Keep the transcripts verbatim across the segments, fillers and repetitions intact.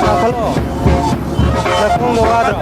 ꯀꯥꯈꯠꯂꯣ꯫ ꯅꯈꯣꯡꯗꯣ ꯋꯥꯗ꯭ꯔꯣ?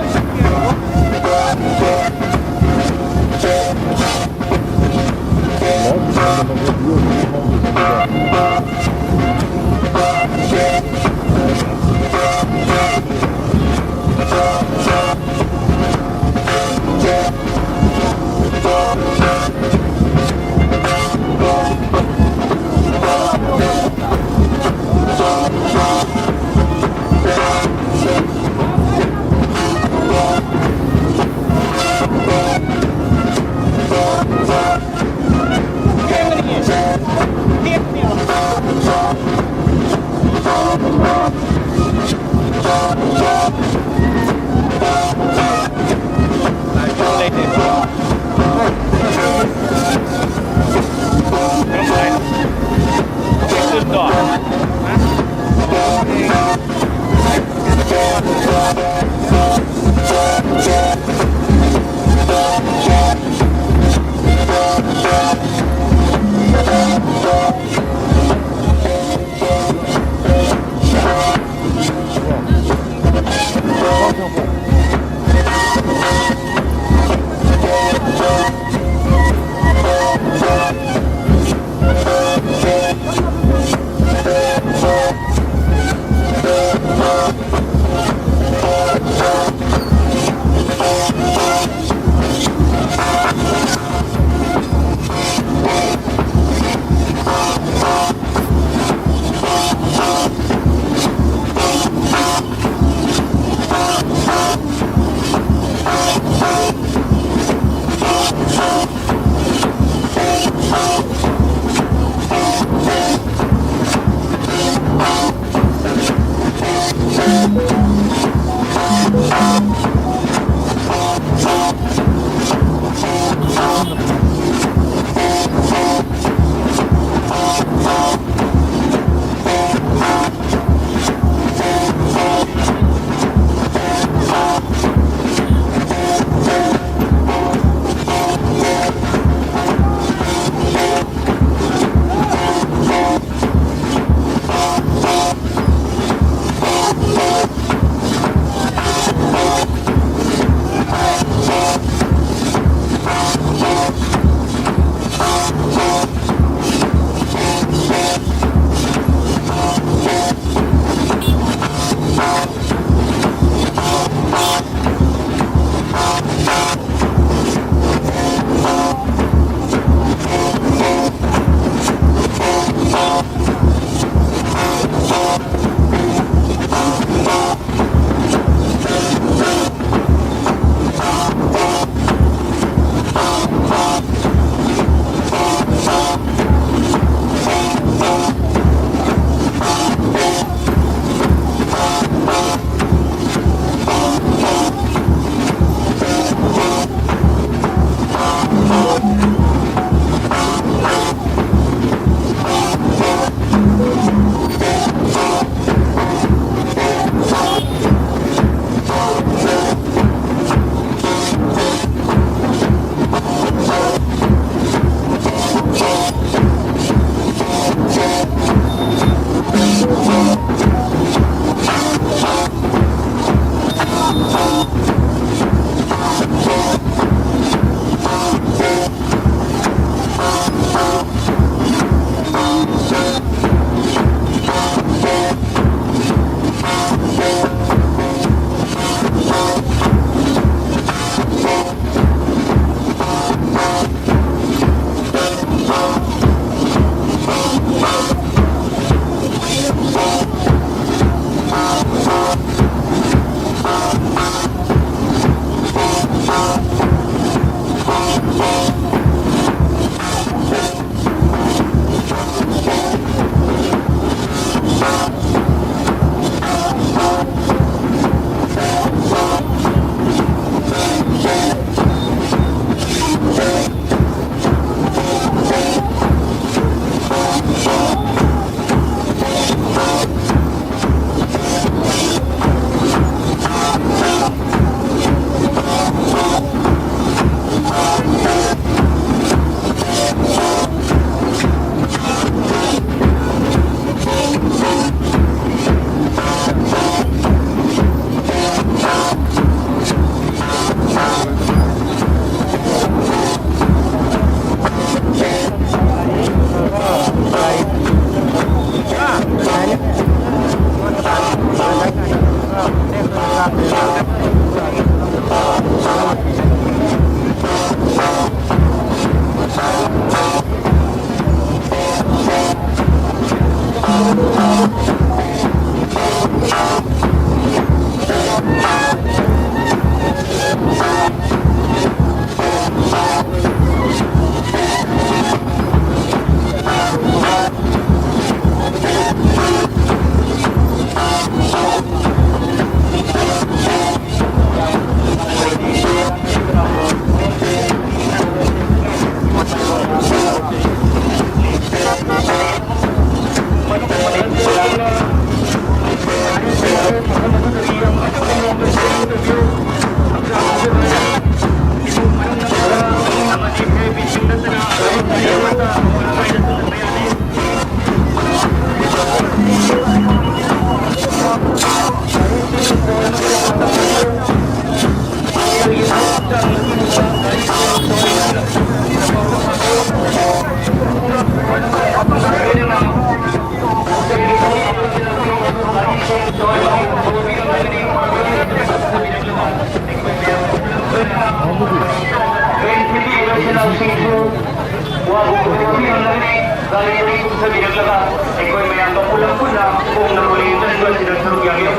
ꯑꯩꯈꯣꯏ ꯃꯌꯥꯝꯒ ꯄꯨꯂꯞ ꯄꯨꯟꯅ ꯈꯣꯡꯅ ꯄꯣꯂꯤꯡ ꯆꯠꯄ ꯑꯁꯤꯗ ꯁꯔꯨꯛ ꯌꯥꯕꯤꯌꯨ꯫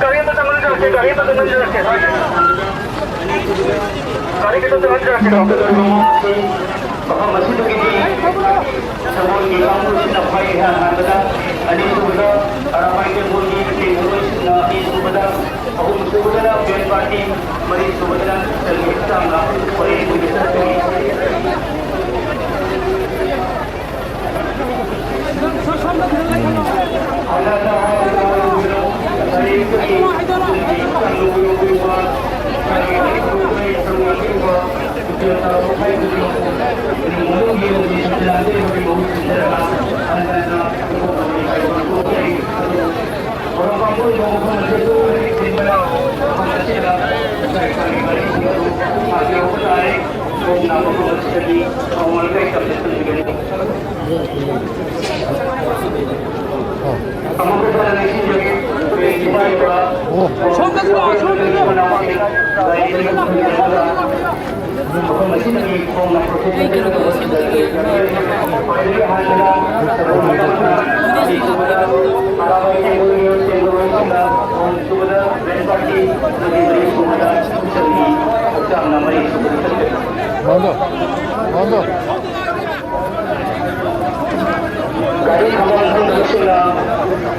ꯒꯥꯔꯤ ꯑꯃꯇ ꯆꯪꯍꯟꯖꯔꯛꯀꯦ, ꯒꯥꯔꯤ ꯑꯃꯇ ꯆꯪꯍꯟꯖꯔꯛꯀꯦ꯫ ꯒꯥꯔꯤ ꯈꯤꯇꯪ ꯆꯪꯍꯟꯖꯔꯛꯀꯦ꯫ ꯃꯐꯝ ꯑꯁꯤꯗꯒꯤꯗꯤ ꯁꯒꯣꯜꯒꯤ ꯀꯥꯡꯕꯨꯁꯤꯅ ꯈ꯭ꯋꯥꯏ ꯏꯍꯥꯟ ꯍꯥꯟꯕꯗ, ꯑꯅꯤꯁꯨꯕꯗ ꯑꯔꯥꯕꯥꯏ ꯇꯦꯡꯒꯣꯜꯒꯤ ꯇꯦꯡꯒꯣꯜꯁꯤꯡꯅ, ꯑꯅꯤꯁꯨꯕꯗ, ꯑꯍꯨꯝꯁꯨꯕꯗꯅ ꯕꯦꯟ ꯄꯥꯔꯇꯤ, ꯃꯔꯤꯁꯨꯕꯗꯅ ꯁꯦꯜꯒꯤ ꯍꯛꯆꯥꯡꯅ ꯄꯔꯦꯡ ꯑꯣꯏꯅ ꯆꯠꯀꯅꯤ꯫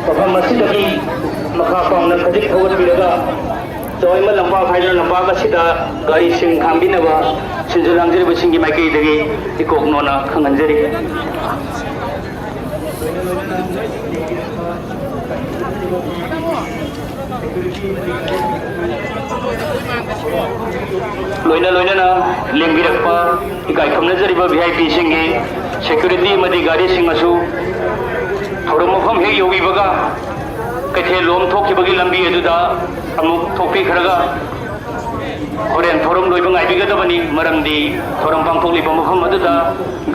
ꯃꯐꯝ ꯑꯁꯤꯗꯒꯤ ꯃꯈꯥ ꯄꯥꯡꯅ ꯈꯖꯤꯛ ꯊꯧꯒꯠꯄꯤꯔꯒ ꯆꯥꯎꯔꯩꯃ ꯂꯝꯄꯥꯛ ꯍꯥꯏꯗꯨꯅ ꯂꯝꯄꯥꯛ ꯑꯁꯤꯗ ꯒꯥꯔꯤꯁꯤꯡ ꯈꯥꯝꯕꯤꯅꯕ ꯁꯤꯟꯖ ꯂꯥꯡꯖꯔꯤꯕꯁꯤꯡꯒꯤ ꯃꯥꯏꯀꯩꯗꯒꯤ ꯏꯀꯣꯛ ꯅꯣꯟꯅ ꯈꯪꯍꯟꯖꯔꯤ꯫ ꯂꯣꯏꯅ ꯂꯣꯏꯅꯅ ꯂꯦꯡꯕꯤꯔꯛꯄ ꯏꯀꯥꯏ ꯈꯨꯝꯅꯖꯔꯤꯕ V I P ꯁꯤꯡꯒꯤ security ꯑꯃꯗꯤ ꯒꯥꯔꯤꯁꯤꯡ ꯑꯁꯨ ꯊꯧꯔꯝ ꯃꯐꯝ ꯍꯦꯛ ꯌꯧꯕꯤꯕꯒ ꯀꯩꯊꯦꯜ ꯂꯣꯝ ꯊꯣꯛꯈꯤꯕꯒꯤ ꯂꯝꯕꯤ ꯑꯗꯨꯗ ꯑꯃꯨꯛ ꯊꯣꯛꯄꯤꯈ꯭ꯔꯒ ꯍꯣꯔꯦꯟ ꯊꯧꯔꯝ ꯂꯣꯏꯕ ꯉꯥꯏꯕꯤꯒꯗꯕꯅꯤ꯫ ꯃꯔꯝꯗꯤ ꯊꯧꯔꯝ ꯄꯥꯡꯊꯣꯛꯂꯤꯕ ꯃꯐꯝ ꯑꯗꯨꯗ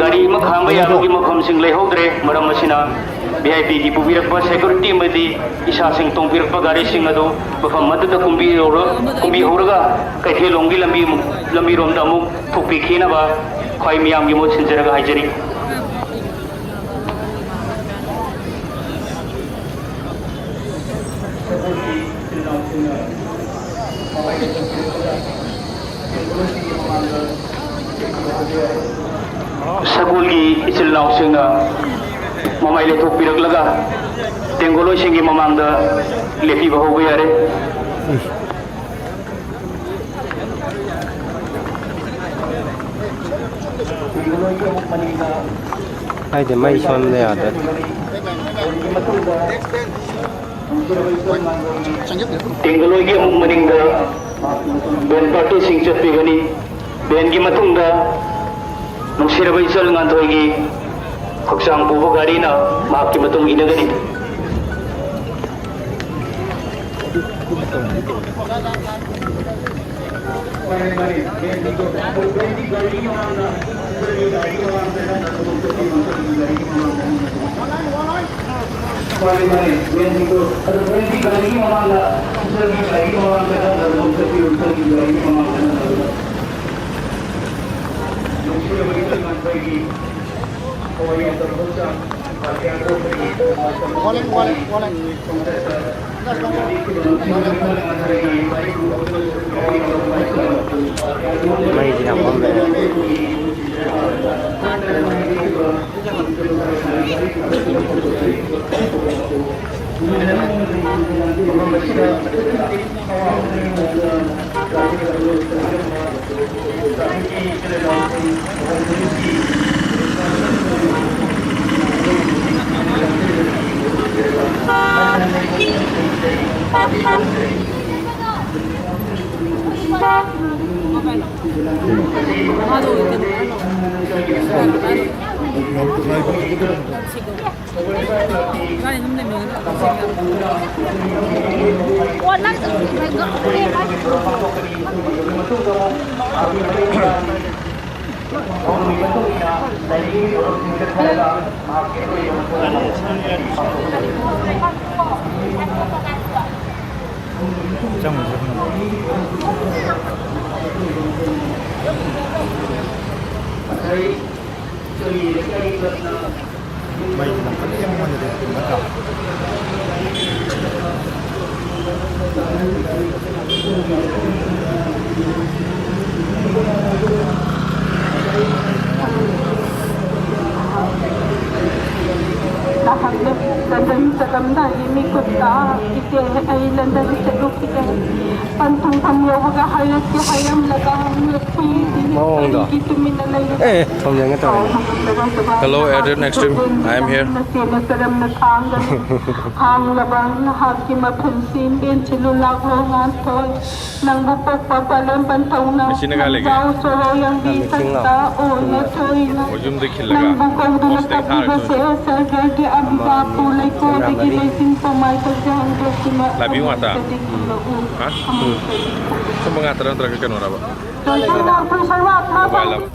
ꯒꯥꯔꯤ ꯑꯃ ꯈꯥꯝꯕ ꯌꯥꯕꯒꯤ ꯃꯐꯝꯁꯤꯡ ꯂꯩꯍꯧꯗ꯭ꯔꯦ꯫ ꯃꯔꯝ ꯑꯁꯤꯅ V I P ꯒꯤ ꯄꯨꯕꯤꯔꯛꯄ security ꯑꯃꯗꯤ ꯏꯁꯥꯁꯤꯡ ꯇꯣꯡꯕꯤꯔꯛꯄ ꯒꯥꯔꯤꯁꯤꯡ ꯑꯗꯨ ꯃꯐꯝ ꯑꯗꯨꯗ ꯀꯨꯝꯕꯤꯔꯧꯔ-, ꯀꯨꯝꯕꯤꯍꯧꯔꯒ ꯀꯩꯊꯦꯜꯂꯣꯝꯒꯤ ꯂꯝꯕꯤ ꯑꯃꯨꯛ, ꯂꯝꯕꯤꯔꯣꯝꯗ ꯑꯃꯨꯛ ꯊꯣꯛꯄꯤꯈꯤꯅꯕ ꯈ꯭ꯋꯥꯏ ꯃꯤꯌꯥꯝꯒꯤ ꯃꯍꯨꯠ ꯁꯤꯟꯖꯔꯒ ꯍꯥꯏꯖꯔꯤ꯫ ꯁꯒꯣꯜꯒꯤ ꯏꯆꯤꯜ ꯏꯅꯥꯎꯁꯤꯡꯅ ꯃꯃꯥꯏ ꯂꯩꯊꯣꯛꯄꯤꯔꯛꯂꯒ ꯇꯦꯡꯒꯣꯂꯣꯏꯁꯤꯡꯒꯤ ꯃꯃꯥꯡꯗ ꯂꯦꯞꯄꯤꯕ ꯍꯧꯕ ꯌꯥꯔꯦ꯫ ꯑꯩꯗꯤ ꯃꯩ ꯁꯣꯝꯗ ꯌꯥꯗ꯭ꯔꯦ꯫ ꯇꯦꯡꯒꯂꯣꯏꯒꯤ ꯑꯃꯨꯛ ꯃꯅꯤꯡꯗ ꯕꯦꯟ ꯄꯥꯔꯇꯤꯁꯤꯡ ꯆꯠꯄꯤꯒꯅꯤ꯫ ꯕꯦꯟꯒꯤ ꯃꯇꯨꯡꯗ ꯅꯨꯡꯁꯤꯔꯕ ꯏꯆꯜ ꯉꯥꯟꯊꯣꯏꯒꯤ ꯍꯛꯆꯥꯡ ꯄꯨꯕ ꯒꯥꯔꯤꯅ ꯃꯍꯥꯛꯀꯤ ꯃꯇꯨꯡ ꯏꯟꯅꯒꯅꯤ꯫ ꯃꯩꯁꯤ ꯌꯥꯝ ꯃꯝꯃꯦ꯫ ꯃꯥꯗꯣ ꯀꯩꯅꯣ ꯍꯥꯏꯔꯣ? ꯏꯕꯥꯅꯤ ꯑꯗꯨꯝ ꯂꯩꯃꯤꯟꯅꯗ꯭ꯔꯣ? ꯑꯣ, ꯅꯪ ꯉꯛꯑꯣꯏ ꯍꯥꯏꯁꯤꯕꯣ? ꯃꯩ ꯂꯪꯈꯠꯂꯛꯑꯦ ꯃꯉꯣꯟꯗꯗꯤ ꯅꯠꯇ꯭ꯔꯥ? ꯅꯍꯥꯛꯅ ꯂꯟꯗꯟ ꯆꯠꯂꯝꯗꯥꯏꯒꯤ ꯃꯤꯀꯨꯞꯇ ꯏꯆꯦ ꯑꯩ ꯂꯟꯗꯟ ꯆꯠꯂꯨꯈꯤꯒꯦ꯫ ꯄꯟꯊꯨꯡꯐꯝ ꯌꯧꯕꯒ ꯍꯥꯏꯔꯛꯀꯦ ꯍꯥꯏꯔꯝꯂꯒ ꯉꯁꯤꯗꯤ ꯃꯑꯣꯡꯗꯣ꯫ ꯀꯔꯤꯒꯤ ꯇꯨꯃꯤꯟꯅ ꯂꯩꯔꯤꯕ? ꯑꯦ, ꯊꯣꯝꯖꯤꯟꯒꯦ ꯇꯧꯔꯦ꯫ ꯀꯥꯎꯅ ꯉꯝꯂꯕ ꯊꯕꯛ Hello, Adrian Extreme. I am here. ꯅꯆꯦꯅ ꯀꯔꯝꯅ ꯈꯥꯡꯒꯅꯤ? ꯈꯥꯡꯂꯕ ꯅꯍꯥꯛꯀꯤ ꯃꯐꯝꯁꯤ ꯂꯦꯟꯁꯤꯜꯂꯨ ꯂꯥꯛꯂꯣ ꯉꯥꯟꯊꯣꯏ꯫ ꯅꯪꯕꯨ ꯄꯣꯛꯄ ꯄꯥꯂꯦꯝ ꯄꯟꯊꯧꯅ ꯃꯦꯁꯤꯅ ꯀꯥꯏ ꯂꯩꯒꯦ? ꯅꯪꯖꯥꯎ ꯁꯣꯔꯣ ꯌꯥꯡꯕꯤ ꯅꯪ ꯃꯦꯁꯤꯡꯂꯣ? ꯁꯛꯇ ꯑꯣꯏꯅ ꯊꯣꯏꯅ ꯑꯣ, ꯌꯨꯝꯗ ꯈꯤꯜꯂꯒ ꯅꯪꯕꯨ ꯀꯧꯗꯨꯅ ꯄꯣꯁꯇꯤꯡ ꯊꯥꯔꯒ ꯀꯞꯂꯤꯕꯁꯦ ꯁꯔꯒꯔꯒꯤ ꯑꯃ, ꯑꯝꯕꯥꯄꯨ ꯑꯅꯤ, ꯑꯍꯨꯝ, ꯂꯩꯀꯣꯜꯗꯒꯤ ꯃꯔꯤ꯫ ꯂꯩꯆꯤꯟ ꯄꯣꯃꯥꯏ ꯇꯧꯖꯍꯟꯗꯣꯛꯇꯨꯅ ꯂꯥꯏꯕꯤ ꯉꯥꯛꯇ? ꯎꯝ꯫ ꯍꯥ? ꯎꯝ꯫ ꯁꯨꯝꯕ ꯉꯥꯛꯇ ꯅꯠꯇ꯭ꯔꯒ ꯀꯩꯅꯣꯔꯕ? ꯃꯣꯕꯥꯏꯜ ꯑꯃ?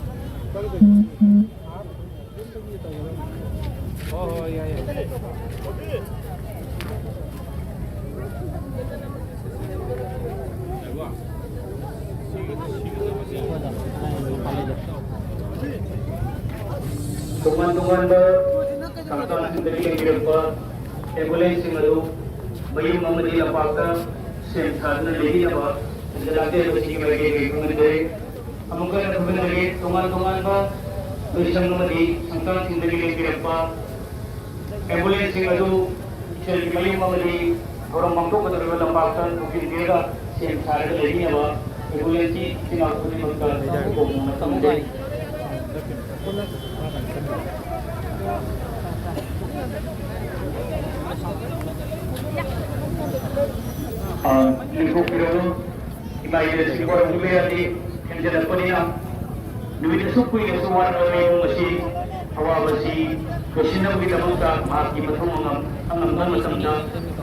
ꯇꯣꯉꯥꯟ ꯇꯣꯉꯥꯟꯕ ꯁꯪꯁꯊꯥꯟꯁꯤꯡꯗꯒꯤ ꯂꯦꯡꯕꯤꯔꯛꯄ ꯑꯦꯝꯕꯨꯂꯦꯟꯁꯁꯤꯡ ꯑꯗꯨ ꯃꯌꯨꯝ ꯑꯃꯗꯤ ꯂꯝꯄꯥꯛꯇ ꯁꯦꯝ ꯁꯥꯗꯨꯅ ꯂꯩꯕꯤꯅꯕ ꯂꯥꯛꯆꯔꯤꯕꯁꯤꯒꯤ ꯃꯥꯏꯀꯩꯗꯒꯤ ꯈꯪꯍꯟꯖꯔꯤ꯫ ꯑꯃꯨꯛꯀ ꯍꯟꯅ ꯈꯪꯍꯟꯖꯔꯤ, ꯇꯣꯉꯥꯟ ꯇꯣꯉꯥꯟꯕ ꯂꯣꯏꯁꯪ ꯑꯃꯗꯤ ꯁꯪꯁꯊꯥꯟꯁꯤꯡꯗꯒꯤ ꯂꯦꯡꯕꯤꯔꯛꯄ ꯑꯦꯝꯕꯨꯂꯦꯟꯁꯁꯤꯡ ꯑꯗꯨ ꯏꯆꯜꯒꯤ ꯃꯌꯨꯝ ꯑꯃꯗꯤ ꯊꯧꯔꯝ ꯄꯥꯡꯊꯣꯛꯀꯗꯧꯔꯤꯕ ꯂꯝꯄꯥꯛꯇ ꯊꯧꯖꯤꯟꯕꯤꯔꯒ ꯁꯦꯝ ꯁꯥꯔꯒ ꯂꯩꯕꯤꯅꯕ ꯑꯦꯝꯕꯨꯂꯦꯟꯁꯀꯤ ꯏꯆꯤꯟ ꯏꯅꯥꯎ ꯈꯨꯗꯤꯡꯃꯛꯇ ꯈꯨꯗꯣꯡꯅ ꯇꯝꯖꯩ꯫ ꯑ, ꯂꯦꯡꯊꯣꯛꯄꯤꯔꯛꯎ꯫ ꯏꯃꯥ ꯏꯕꯦꯟꯁꯤꯡ ꯈꯣꯏꯔꯝꯕ ꯌꯥꯗꯦ꯫ ꯍꯦꯟꯖꯜꯂꯛꯄꯅꯤꯅ ꯅꯨꯃꯤꯠ ꯑꯁꯨꯛ ꯀꯨꯏꯅꯁꯨ ꯋꯥꯔꯕ ꯃꯌꯨꯝ ꯑꯁꯤ ꯑꯋꯥꯕꯁꯤ ꯂꯣꯏꯁꯤꯟꯅꯕꯒꯤꯗꯃꯛꯇ ꯃꯍꯥꯛꯀꯤ ꯃꯊꯧ ꯑꯉꯝ-, ꯑꯉꯝꯕ ꯃꯇꯝꯗ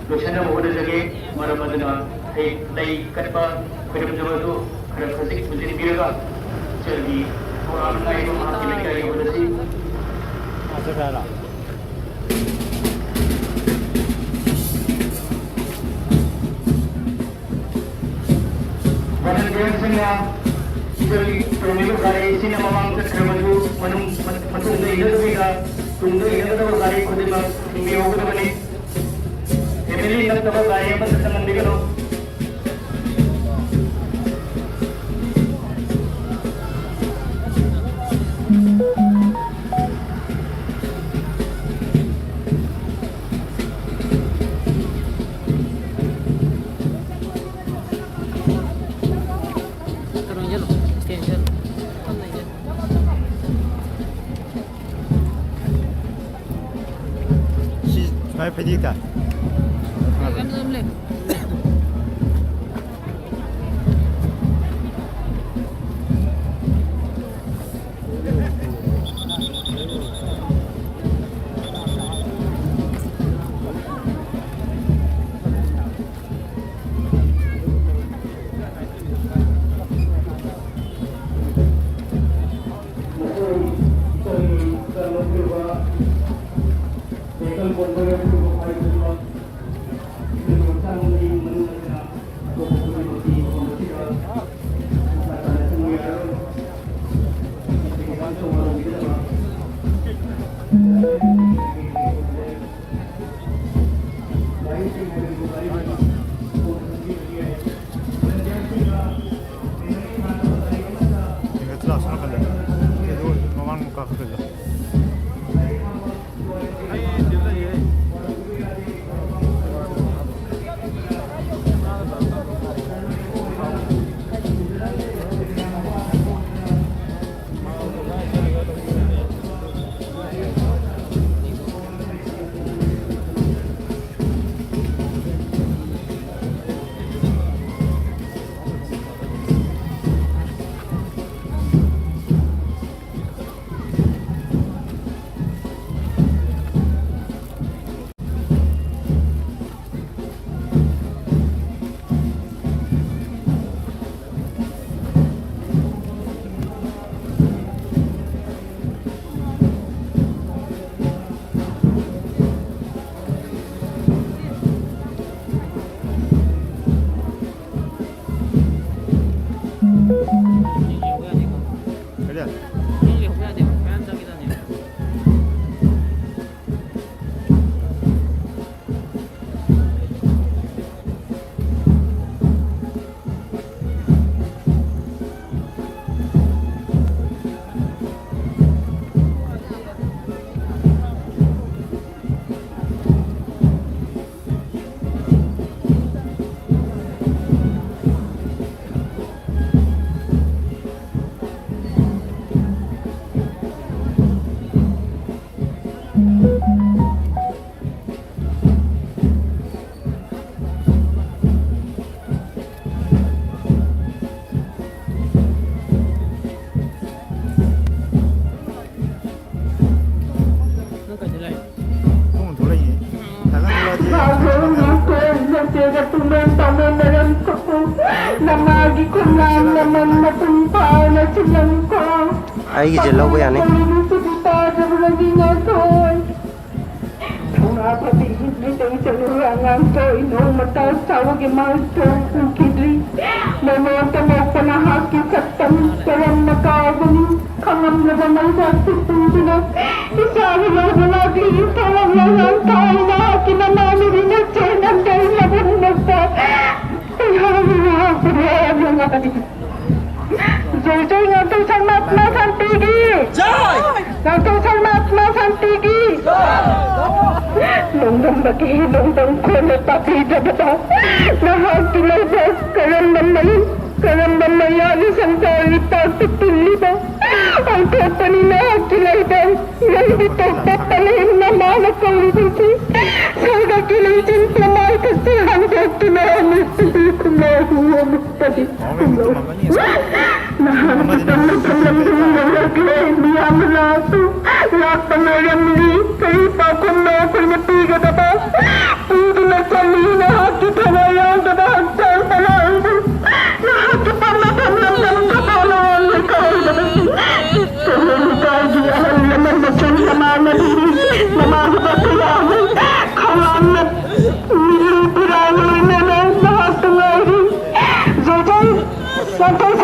ꯂꯣꯏꯁꯤꯟꯅꯕ ꯍꯣꯠꯅꯖꯒꯦ꯫ ꯃꯔꯝ ꯑꯗꯨꯅ ꯑꯩ ꯂꯩ ꯀꯠꯄ ꯈꯣꯏꯔꯝꯖꯕ ꯑꯗꯨ ꯈꯔ ꯈꯖꯤꯛ ꯄꯨꯟꯁꯤꯟꯕꯤꯔꯒ ꯏꯆꯜꯒꯤ ꯊꯧꯔꯥꯡ ꯉꯥꯏꯕ ꯃꯍꯥꯛꯀꯤ ꯂꯩꯀꯥꯏꯒꯤ ꯍꯣꯠꯅꯁꯤ꯫ ꯃꯥꯁꯇꯔ ꯁꯥꯔꯣ? ꯚꯣꯂꯨꯟꯇꯤꯌꯔꯁꯤꯡꯅ ꯏꯆꯜ ꯇꯣꯡꯂꯤꯕ ꯒꯥꯔꯤ ꯑꯁꯤꯅ ꯃꯃꯥꯡ ꯆꯠꯈ꯭ꯔꯕꯁꯨ ꯃꯅꯨꯡ-, ꯃꯇꯨꯡꯗ ꯏꯟꯅꯗꯕꯤꯗ ꯇꯨꯡꯗ ꯏꯟꯅꯒꯗꯕ ꯒꯥꯔꯤ ꯈꯨꯗꯤꯡꯃꯛ ꯊꯤꯡꯕꯤꯍꯧꯒꯗꯕꯅꯤ꯫ ꯐꯦꯃꯤꯂꯤ ꯅꯠꯇꯕ ꯒꯥꯔꯤ ꯑꯃꯠꯇ ꯆꯪꯍꯟꯕꯤꯒꯅꯨ꯫ ꯀꯩꯅꯣ ꯏꯟꯖꯜꯂꯣ, ꯁ꯭ꯇꯦꯟ ꯏꯟꯖꯜꯂꯣ꯫ ꯇꯞꯅ ꯏꯟꯖꯜꯂꯣ꯫ ꯁꯤ ꯁꯨꯃꯥꯏꯅ ꯐꯩꯗꯤ ꯇꯥꯏ꯫ ꯌꯥꯝ ꯂꯩ꯫ ꯃꯃꯥꯡ ꯀꯥꯈꯠꯂꯒ꯫ ꯅꯆꯦꯒ ꯇꯨꯡꯂꯣꯟ ꯄꯥꯝꯂꯣꯟꯅꯔꯝꯀꯣ꯫ ꯅꯃꯥꯒꯤ ꯈꯨꯟꯅꯥꯡ ꯂꯃꯟ ꯃꯄꯨꯡ ꯐꯥꯅ ꯆꯤꯜꯂꯝꯀꯣ꯫ ꯑꯩꯒꯤꯁꯦ ꯂꯧꯕ ꯌꯥꯅꯤ꯫ ꯀꯧꯔꯤꯕꯁꯤꯗꯤ ꯇꯥꯗꯕꯅꯤ ꯅꯥꯊꯣꯏ꯫ ꯊꯧꯅꯥ ꯐꯕꯤ ꯃꯩꯇꯩ ꯆꯠꯂꯨꯔ ꯑꯉꯥꯡ ꯊꯣꯏ ꯅꯣꯡꯃꯇ ꯆꯥꯎꯕꯒꯤ ꯃꯥꯏ ꯊꯣꯛ ꯎꯈꯤꯗ꯭ꯔꯤ꯫ ꯃꯃꯣꯟꯇ ꯃꯣꯛꯄ ꯅꯍꯥꯛꯀꯤ ꯁꯛꯇꯝ ꯀꯔꯝꯅ ꯀꯥꯎꯒꯅꯤ? ꯈꯪꯉꯝꯂꯕ ꯃꯩꯁꯥꯛ ꯄꯤꯛꯄꯤꯗꯨꯅ ꯏꯆꯥꯕꯨ ꯂꯧꯕ ꯂꯥꯛꯂꯤ꯫ ꯊꯧꯔꯝ ꯂꯧꯔꯝ ꯊꯥꯏ ꯅꯍꯥꯛꯀꯤ ꯅꯃꯥꯟꯅꯕꯤ ꯅꯆꯦ ꯅꯪꯒꯩ ꯃꯕꯨꯡ ꯃꯧꯄꯥ ꯑꯩꯍꯥꯛꯅ ꯅꯍꯥꯛꯄꯨ ꯌꯥꯝꯅ ꯉꯥꯏꯔꯤ꯫ ꯖꯣꯏ ꯖꯣꯏ ꯉꯥꯛꯇꯪ ꯁꯔꯃ ꯁꯥꯟꯇꯤꯒꯤ꯫ ꯉꯥꯛꯇꯪ ꯁꯔꯃ ꯁꯥꯟꯇꯤꯒꯤ꯫ ꯅꯣꯡꯗꯝꯕꯒꯤ ꯅꯣꯡꯗꯝ ꯈꯣꯟꯅ ꯇꯥꯕꯤꯗꯕꯗ ꯅꯍꯥꯛꯀꯤ ꯂꯩꯕꯥꯛ ꯀꯔꯝꯕ ꯃꯩ, ꯀꯔꯝꯕ ꯃꯌꯥꯒꯤ ꯁꯪꯁꯥꯔꯒꯤ ꯄꯥꯛꯇ ꯇꯤꯜꯂꯤꯕ ꯑꯣꯟꯊꯣꯛꯄꯅꯤ ꯅꯍꯥꯛꯀꯤ ꯂꯩꯕꯥꯛ꯫ ꯅꯪꯒꯤ ꯇꯣꯞ ꯇꯣꯞꯄ ꯂꯩ ꯅꯃꯥꯅ ꯀꯧꯔꯤꯕꯁꯤ ꯁꯔꯒꯀꯤ ꯂꯩꯆꯤꯟ ꯂꯃꯥꯏ ꯊꯛꯁꯤ ꯍꯥꯡꯗꯣꯛꯇꯨꯅ ꯅꯨꯡꯁꯤꯕꯤ ꯈꯨꯝꯂꯥꯎ ꯍꯨꯝꯂꯥꯎ ꯅꯨꯡꯁꯤꯕꯤ ꯈꯨꯝꯂꯥꯎ꯫ ꯅꯍꯥꯛꯀꯤ ꯇꯝꯅ ꯊꯝꯂꯝꯗꯨꯅ ꯌꯧꯔꯛꯂꯦ ꯃꯤꯌꯥꯝꯅ ꯂꯥꯛꯇꯨ ꯂꯥꯛꯄ ꯉꯥꯏꯔꯝꯂꯤ꯫ ꯀꯔꯤ ꯄꯥꯎꯈꯨꯝꯅꯣ ꯑꯩꯈꯣꯏꯅ ꯄꯤꯒꯗꯕ? ꯄꯤꯗꯨꯅ ꯆꯠꯂꯤ ꯅꯍꯥꯛꯀꯤ ꯊꯋꯥꯏ ꯌꯥꯎꯗꯕ ꯍꯛꯆꯥꯡ ꯐꯅ ꯑꯩꯕꯨ꯫ ꯅꯍꯥꯛꯀꯤ ꯄꯥꯝꯅ ꯊꯝꯂꯝꯗꯕ ꯊꯧꯕꯥꯜ ꯂꯩꯀꯥꯏꯗ ꯀꯩꯔꯣꯜ ꯂꯩꯀꯥꯏꯒꯤ ꯑꯍꯜ ꯂꯃꯟꯅꯁꯨ ꯅꯃꯥꯟꯅꯕꯤ ꯅꯃꯥꯟꯅꯕ ꯀꯌꯥꯕꯨ ꯈꯧꯔꯥꯡꯅ ꯃꯤꯂꯨ ꯄꯤꯔꯥꯡ ꯂꯣꯏꯅꯅ ꯅꯍꯥꯛꯇ ꯉꯥꯏꯔꯤ꯫ ꯖꯣꯏꯖꯣꯏ ꯌꯥꯡꯈꯩ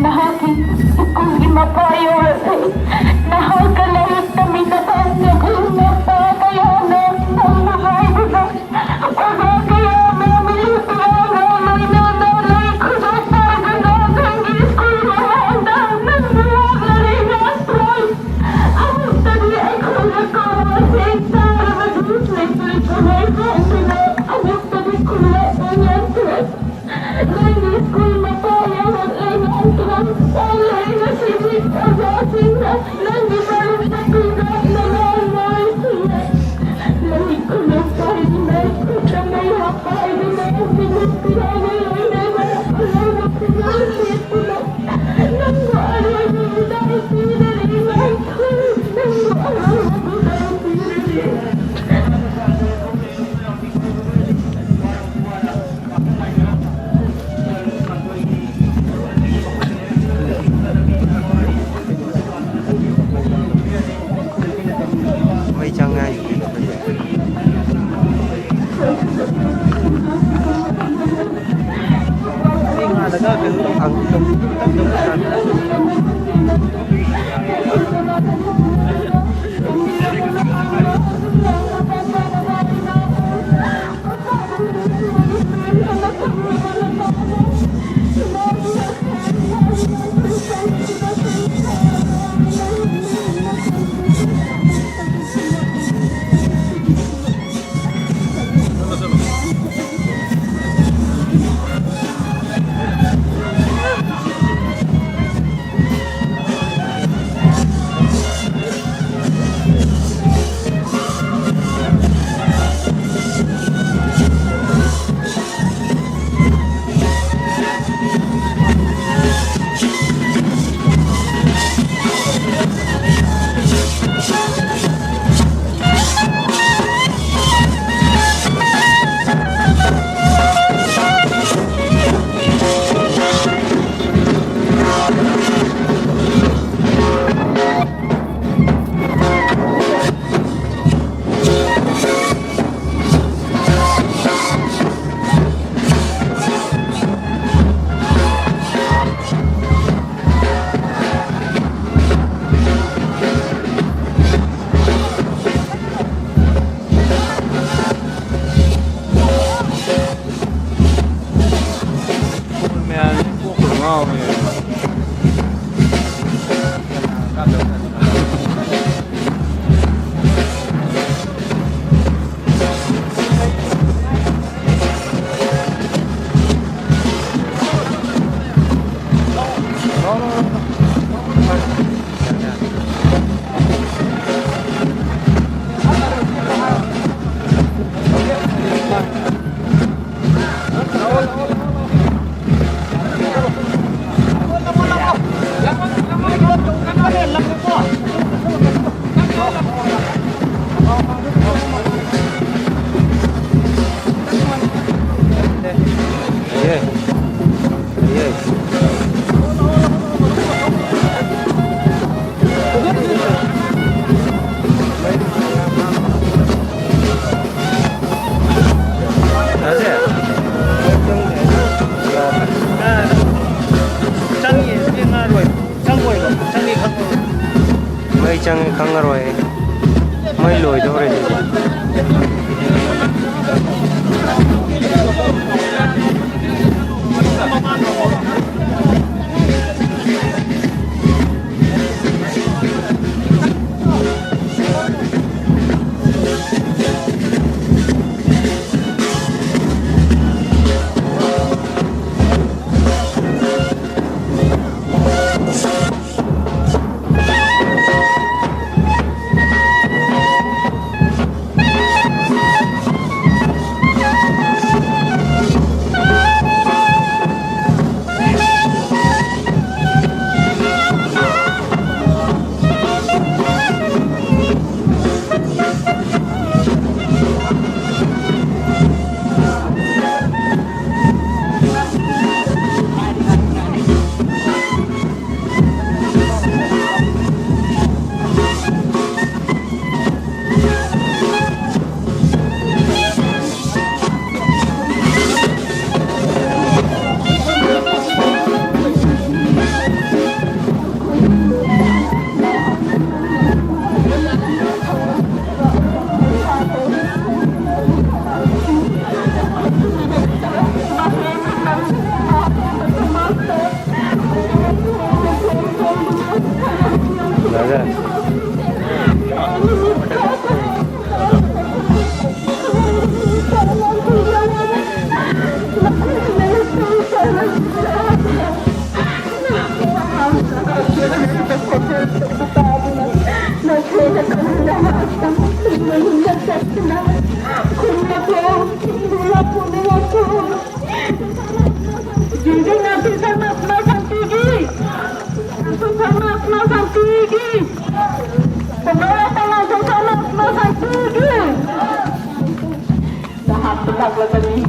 ꯅꯍꯥꯛꯀꯤ ꯁ꯭ꯀꯨꯜꯒꯤ ꯃꯄꯥ ꯌꯧꯔꯛꯂꯦ꯫ ꯅꯍꯥꯛꯀ ꯂꯥꯏꯔꯤꯛ ꯇꯝꯃꯤꯟꯅꯕ ꯅꯕꯨꯡ ꯅꯄꯥ ꯀꯌꯥꯅ ꯅꯪꯕꯨ ꯉꯥꯏꯕꯗ ꯑꯣꯖꯥ ꯀꯌꯥꯅ ꯃꯤꯂꯨꯄꯤꯔꯥꯒ ꯂꯣꯏꯅꯅ ꯂꯩ ꯈꯨꯗꯣꯡ ꯆꯥꯗꯅ ꯅꯪꯒꯤ ꯁ꯭ꯀꯨꯜ ꯃꯃꯥꯡꯗ ꯅꯪꯕꯨ ꯂꯥꯛꯅꯔꯤ ꯉꯥꯛꯇ꯭ꯔꯣꯏ꯫ ꯑꯃꯨꯛꯇꯗꯤ ꯑꯩꯈꯣꯏꯅ ꯀꯧꯕꯁꯦ ꯇꯥꯔꯕꯗꯤ ꯂꯩꯇ꯭ꯔꯦ ꯊꯃꯣꯏ ꯍꯣꯡꯗꯨꯅ ꯑꯃꯨꯛꯇꯗꯤ ꯈꯨꯜꯂꯛꯄ ꯉꯝꯗ꯭ꯔꯦ꯫ ꯅꯪꯒꯤ ꯁ꯭ꯀꯨꯜ ꯃꯄꯥ ꯌꯧꯔꯛꯂꯦ ꯉꯥꯛꯇ꯭ꯔꯣꯏ꯫ ꯑꯣꯜꯂꯦ ꯉꯁꯤꯗꯤ ꯑꯣꯖꯥꯁꯤꯡꯅ ꯅꯪꯒꯤ ꯃꯔꯨꯞ ꯅꯨꯄꯤꯒ ꯅꯅꯥꯎ ꯅꯣꯏꯁꯤꯡꯅ ꯃꯍꯤꯛ ꯈꯨꯂꯣꯛ ꯄꯥꯏꯔꯤꯉꯩ ꯈꯨꯠꯇ ꯃꯩꯔꯥ ꯄꯥꯏꯗꯨꯅ ꯃꯤꯅꯤꯠ ꯇꯔꯥꯒꯤ ꯂꯣꯏꯅꯅ ꯑꯅꯧꯕ ꯐꯤꯖꯣꯜ ꯁꯦꯠꯇꯨꯅ ꯅꯪꯕꯨ ꯑꯔꯣꯏꯕ ꯕꯤꯗꯥꯏ ꯄꯤꯔꯔꯤ ꯉꯥꯏꯈꯣ꯫ ꯅꯪꯕꯨ ꯑꯔꯣꯏꯕ ꯕꯤꯗꯥꯏ ꯄꯤꯔꯔꯤ꯫ ꯃꯩ ꯆꯪꯉꯦ ꯍꯥꯏꯁꯤꯗꯤ꯫ ꯁꯤ ꯉꯥꯜꯂꯒ ꯀꯩꯅꯣ ꯇꯧ-, ꯇꯧ-, ꯇꯧ-, ꯇꯧ-, ꯇꯧ-, ꯆꯪꯉꯤ, ꯁꯤ ꯉꯥꯔꯣꯏ, ꯆꯪꯉꯣꯏꯕ, ꯆꯪꯉꯤ ꯈꯪꯉꯣꯏ꯫ ꯃꯩ ꯆꯪꯉꯤ ꯈꯪꯉꯔꯣꯏ꯫ ꯃꯩ ꯂꯣꯏꯗꯧꯔꯦ ꯁꯤꯗꯤ꯫ ꯖꯤꯖꯤ ꯅꯥꯁꯤ ꯁꯔꯃ ꯁꯃꯥꯖ ꯁꯥꯟꯇꯤꯒꯤ, ꯅꯥꯁꯤ ꯁꯔꯃ ꯁꯃꯥꯖ ꯁꯥꯟꯇꯤꯒꯤ, ꯀꯣꯡꯒ꯭ꯔꯦꯁ ꯅꯥꯁꯤ ꯁꯔꯃ ꯁꯃꯥꯖ ꯁꯥꯟꯇꯤꯒꯤ꯫ ꯅꯍꯥꯛ ꯂꯥꯛꯂꯒꯅꯤ꯫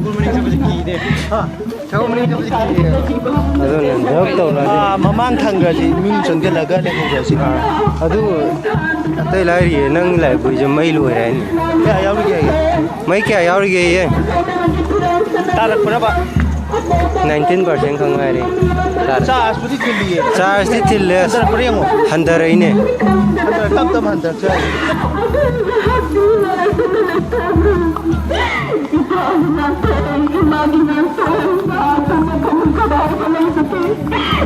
ꯑꯗꯨꯅ ꯖꯣꯕ ꯇꯧꯔꯗꯤ꯫ ꯑꯥ, ꯃꯃꯥꯡ ꯊꯪꯈ꯭ꯔꯁꯤ, ꯃꯤꯡ ꯆꯟꯁꯤꯜꯂꯒ ꯂꯩꯍꯧꯔꯁꯤ꯫ ꯑꯥ, ꯑꯗꯨ ꯑꯇꯩ ꯂꯥꯏꯔꯤꯌꯦ, ꯅꯪ ꯂꯥꯏꯔꯤꯛ ꯄꯨꯏꯁꯦ ꯃꯩ ꯂꯣꯏꯔꯦ ꯍꯥꯏꯅꯤ꯫ ꯀꯌꯥ ꯌꯥꯎꯔꯤꯒꯦ ꯑꯩꯒꯤ? ꯃꯩ ꯀꯌꯥ ꯌꯥꯎꯔꯤꯒꯦꯌꯦ? ꯇꯥꯔꯛꯄ꯭ꯔꯕ? ꯅꯥꯏꯟꯇꯤꯟ ꯄꯥꯔꯁꯦꯟ ꯈꯛ ꯉꯥꯏꯔꯦ꯫ ꯇꯥꯔꯦ꯫ ꯆꯥꯔꯖꯄꯨꯗꯤ ꯊꯤꯜꯂꯤꯌꯦ꯫ ꯆꯥꯔꯖꯇꯤ ꯊꯤꯜꯂꯦ, ꯑꯁ꯫ ꯍꯟꯊꯔꯛꯄ꯭ꯔꯥ ꯌꯦꯡꯉꯣ꯫ ꯍꯟꯊꯔꯛꯏꯅꯦ꯫ ꯍꯟꯊꯔꯛ-, ꯇꯞ ꯇꯞ ꯍꯟꯊꯔꯛꯆꯔꯛꯏ꯫ ꯏꯃꯥꯒꯤ ꯉꯥꯛꯇ ꯑꯩ, ꯏꯃꯥꯒꯤ ꯉꯥꯛꯇ ꯑꯩ, ꯏꯃꯥ ꯑꯗꯨꯅ ꯀꯔꯤ ꯀꯗꯥꯏꯗ ꯂꯩꯕꯒꯦ?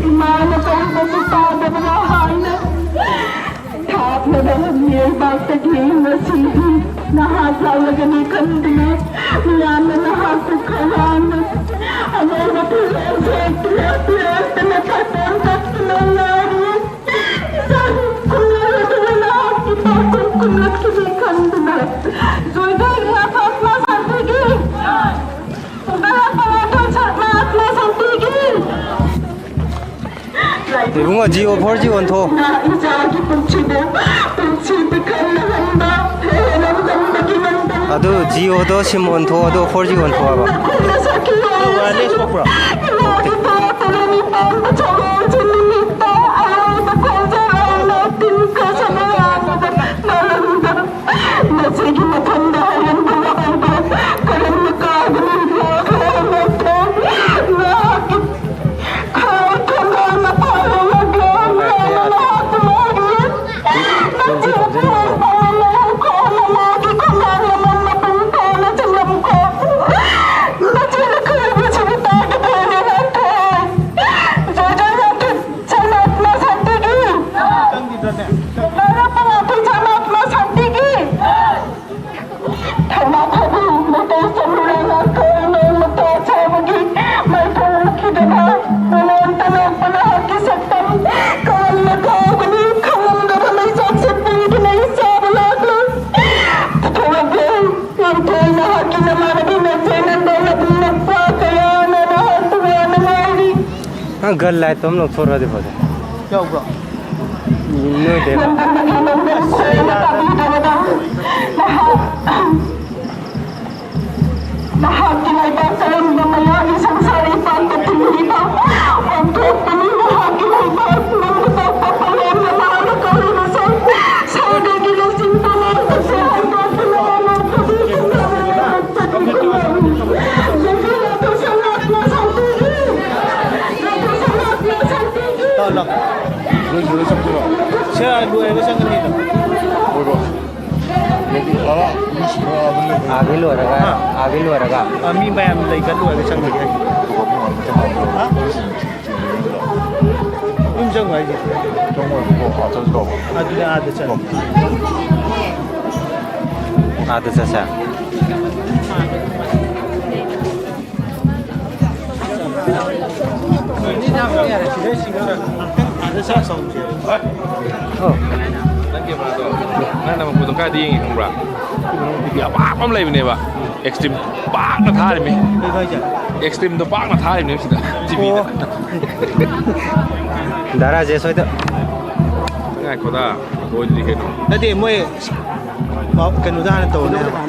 ꯏꯃꯥꯅ ꯀꯔꯤꯗꯁꯨ ꯇꯥꯗꯕ꯭ꯔꯥ ꯍꯥꯏꯅ꯫ ꯊꯥꯞꯂꯕ ꯂꯩꯕꯥꯛꯇꯒꯤ ꯉꯁꯤꯗꯤ ꯅꯍꯥꯛ ꯂꯥꯛꯂꯒꯅꯤ ꯈꯟꯗꯨꯅ ꯃꯤꯌꯥꯝꯅ ꯅꯍꯥꯛꯄꯨ ꯈꯧꯔꯥꯡꯅ ꯑꯅꯧꯕ ꯐꯤꯔꯣꯜ ꯁꯦꯠꯇꯨꯅ ꯐꯤꯔꯣꯜꯗꯅ ꯊꯥꯗꯣꯛ ꯀꯛꯇꯨꯅ ꯉꯥꯏꯔꯤ꯫ ꯏꯆꯥꯒꯤ ꯈꯣꯡꯒꯨꯜ ꯑꯗꯨꯅ ꯅꯍꯥꯛꯀꯤ ꯄꯥꯎꯈꯨꯝ ꯈꯨꯝꯂꯛꯈꯤꯅꯤ ꯈꯟꯗꯨꯅ ꯖꯣꯏꯗꯣꯏ ꯏꯃꯥ ꯐꯥꯇꯃꯥ ꯁꯥꯟꯇꯤꯒꯤ꯫ ꯏꯕꯨꯡꯉꯣ, ꯖꯤꯑꯣ ꯐꯣꯔ ꯖꯤ ꯑꯣꯟꯊꯣꯛꯑꯣ꯫ ꯏꯆꯥꯒꯤ ꯄꯨꯟꯁꯤꯗ ꯄꯨꯟꯁꯤ ꯄꯤꯈꯝꯅꯍꯟꯕ ꯍꯦꯟꯅ ꯉꯝꯕꯒꯤ ꯃꯇꯝ꯫ ꯑꯗꯨ ꯖꯤꯑꯣꯗꯣ ꯁꯤꯝ ꯑꯣꯟꯊꯣꯛꯑꯣ, ꯑꯗꯣ ꯐꯣꯔ ꯖꯤ ꯑꯣꯟꯊꯣꯛꯑꯣ ꯍꯥꯏꯕ꯫ ꯋꯥꯌꯔꯂꯦꯁ ꯊꯣꯛꯄ꯭ꯔꯣ? ꯃꯁꯤꯒꯤ ꯃꯊꯪꯗ ꯍꯥꯏꯔꯝꯕ ꯋꯥꯍꯩꯗꯣ ꯀꯔꯝꯅ ꯀꯥꯎꯒꯅꯤ? ꯃꯍꯥꯛꯀꯤ ꯈꯥꯎ ꯊꯝꯕ ꯃꯄꯥ ꯑꯃꯒ ꯃꯌꯥꯝ ꯑꯃ ꯍꯥꯞꯇꯨꯅ ꯃꯆꯤꯟ ꯈꯣꯏ ꯄꯥꯝꯃꯦ ꯈꯣꯡꯅ ꯃꯥꯒꯤ ꯈꯣꯡꯒꯥꯡ ꯑꯃ ꯃꯄꯨꯡ ꯐꯥꯅ ꯆꯤꯡꯂꯝꯈꯣ꯫ ꯃꯆꯤꯟ ꯈꯣꯏꯕꯁꯤꯕꯨ ꯇꯥꯒꯗ꯭ꯔꯅꯦ ꯅꯪ? ꯖꯣꯏ ꯖꯣꯏ ꯃꯥꯇꯤ ꯁꯔꯃꯥꯠꯃ ꯁꯥꯟꯇꯤꯒꯤ꯫ ꯃꯔꯨꯞ ꯃꯥꯇꯤ ꯁꯔꯃꯥꯠꯃ ꯁꯥꯟꯇꯤꯒꯤ꯫ ꯊꯧꯅꯥ ꯐꯕꯤ ꯃꯩꯇꯩ ꯆꯅꯨꯔꯦꯜ ꯉꯥꯛꯇ ꯅꯣꯡꯃꯇ ꯑꯁꯥꯕꯒꯤ ꯃꯩ ꯊꯣꯛꯈꯤꯗꯕ ꯃꯉꯣꯟꯗ ꯅꯣꯛꯄꯅ ꯍꯛꯀꯤ ꯁꯛꯇꯝ ꯀꯔꯝꯅ ꯀꯥꯎꯒꯅꯤ? ꯈꯪꯉꯝꯗꯕ ꯃꯩꯆꯥꯛꯁꯦ ꯄꯨꯗꯨꯅ ꯏꯆꯥꯕꯨ ꯂꯥꯛꯂꯦ꯫ ꯊꯣꯛꯂꯛꯂꯦ꯫ ꯂꯝꯐꯦꯜ ꯅꯍꯥꯛꯀꯤ ꯅꯃꯥꯟꯅꯕꯤ ꯃꯁꯦꯟꯅ ꯅꯣꯡꯃꯗꯤ ꯅꯨꯄꯥ ꯀꯌꯥꯅ ꯅꯍꯥꯛꯄꯨ ꯋꯥꯅ ꯅꯪ ꯒꯟ ꯂꯥꯏꯠꯇꯣ ꯑꯃ ꯂꯧꯊꯣꯔꯛꯑꯗꯤ ꯐꯗꯣꯏꯅꯤ꯫ ꯌꯥꯎꯕ꯭ꯔꯣ? ꯅꯣꯏꯗꯩ꯫ ꯅꯍꯥꯛꯀꯤ ꯂꯩꯕꯥꯛ ꯀꯔꯝꯕ ꯃꯌꯥꯝꯒꯤ ꯁꯪꯁꯥꯔ ꯏꯄꯥꯛꯇ ꯊꯤꯡꯂꯤꯕ ꯑꯣꯟꯊꯣꯛꯄꯅꯤ? ꯅꯍꯥꯛꯀꯤ ꯂꯩꯕꯥꯛ ꯅꯪꯕꯨ ꯇꯛꯄ ꯄꯂꯦꯝꯅ ꯂꯥꯎꯅ ꯀꯧꯔꯤꯕꯁꯦ ꯁꯥꯏꯗꯒꯤ ꯂꯨꯆꯤꯡ ꯄꯂꯦꯝꯒꯁꯦ ꯍꯟꯗꯣꯛꯇꯨꯅ ꯂꯥꯟꯊꯣꯛꯄꯒꯤ ꯈꯨꯟꯗꯥꯕ ꯂꯥꯟꯊꯣꯛꯄꯒꯤ ꯈꯨꯟꯗꯥꯕ ꯅꯨꯄꯤ ꯑꯗꯨ ꯁꯅꯥꯅ ꯁꯥꯟꯇꯤꯒꯤ ꯅꯨꯄꯤ ꯁꯅꯥꯅ ꯁꯥꯟꯇꯤꯒꯤ ꯂꯥꯛꯑꯣ, ꯂꯥꯛꯑꯣ꯫ ꯁꯦ, ꯂꯣꯏꯔꯒ ꯆꯪꯒꯅꯤ꯫ ꯍꯣꯏ, ꯍꯣꯏ꯫ ꯑꯥꯒꯤ ꯂꯣꯏꯔꯒ, ꯑꯥꯒꯤ ꯂꯣꯏꯔꯒ꯫ ꯑ, ꯃꯤ ꯃꯌꯥꯝ ꯂꯩ ꯈꯔ ꯂꯣꯏꯔꯒ ꯆꯪꯉꯒꯦ꯫ ꯍꯥ? ꯌꯨꯝ ꯆꯪꯉꯨ ꯍꯥꯏꯁꯦ? ꯑꯗꯨꯗꯤ ꯑꯥꯗ ꯆꯠꯂꯣ꯫ ꯑꯥꯗ ꯆꯠꯁꯦ꯫ ꯅꯪ ꯀꯦꯃꯦꯔꯥꯗꯣ, ꯅꯪꯅ ꯃꯈꯨꯠꯇꯣ ꯀꯥꯏꯗ ꯌꯦꯡꯉꯤ ꯈꯪꯕ꯭ꯔꯥ? ꯇꯤꯚꯤ ꯑꯄꯥꯛꯄ ꯑꯃ ꯂꯩꯕꯅꯦꯕ, ꯑꯦꯛꯁꯇ꯭ꯔꯤꯝ ꯄꯥꯛꯅ ꯊꯥꯔꯤꯃꯤ꯫ ꯀꯩꯅꯣ ꯍꯥꯏꯁꯦ? ꯑꯦꯛꯁꯇ꯭ꯔꯤꯝꯗꯣ ꯄꯥꯛꯅ ꯊꯥꯔꯤꯕꯅꯦꯕ ꯁꯤꯗ, ꯇꯤꯚꯤꯗ꯫ ꯑꯣ꯫ ꯗꯥ ꯔꯥꯖꯦꯁ ꯍꯣꯏꯗ꯫ ꯉꯥꯏꯈꯣꯗ, ꯂꯣꯏꯗ꯭ꯔꯤ ꯀꯩꯅꯣ꯫ ꯅꯠꯇꯦ, ꯃꯣꯏ ꯀꯩꯅꯣꯗ ꯍꯥꯟꯅ ꯇꯧꯔꯅꯦ ꯍꯥꯏꯕ꯫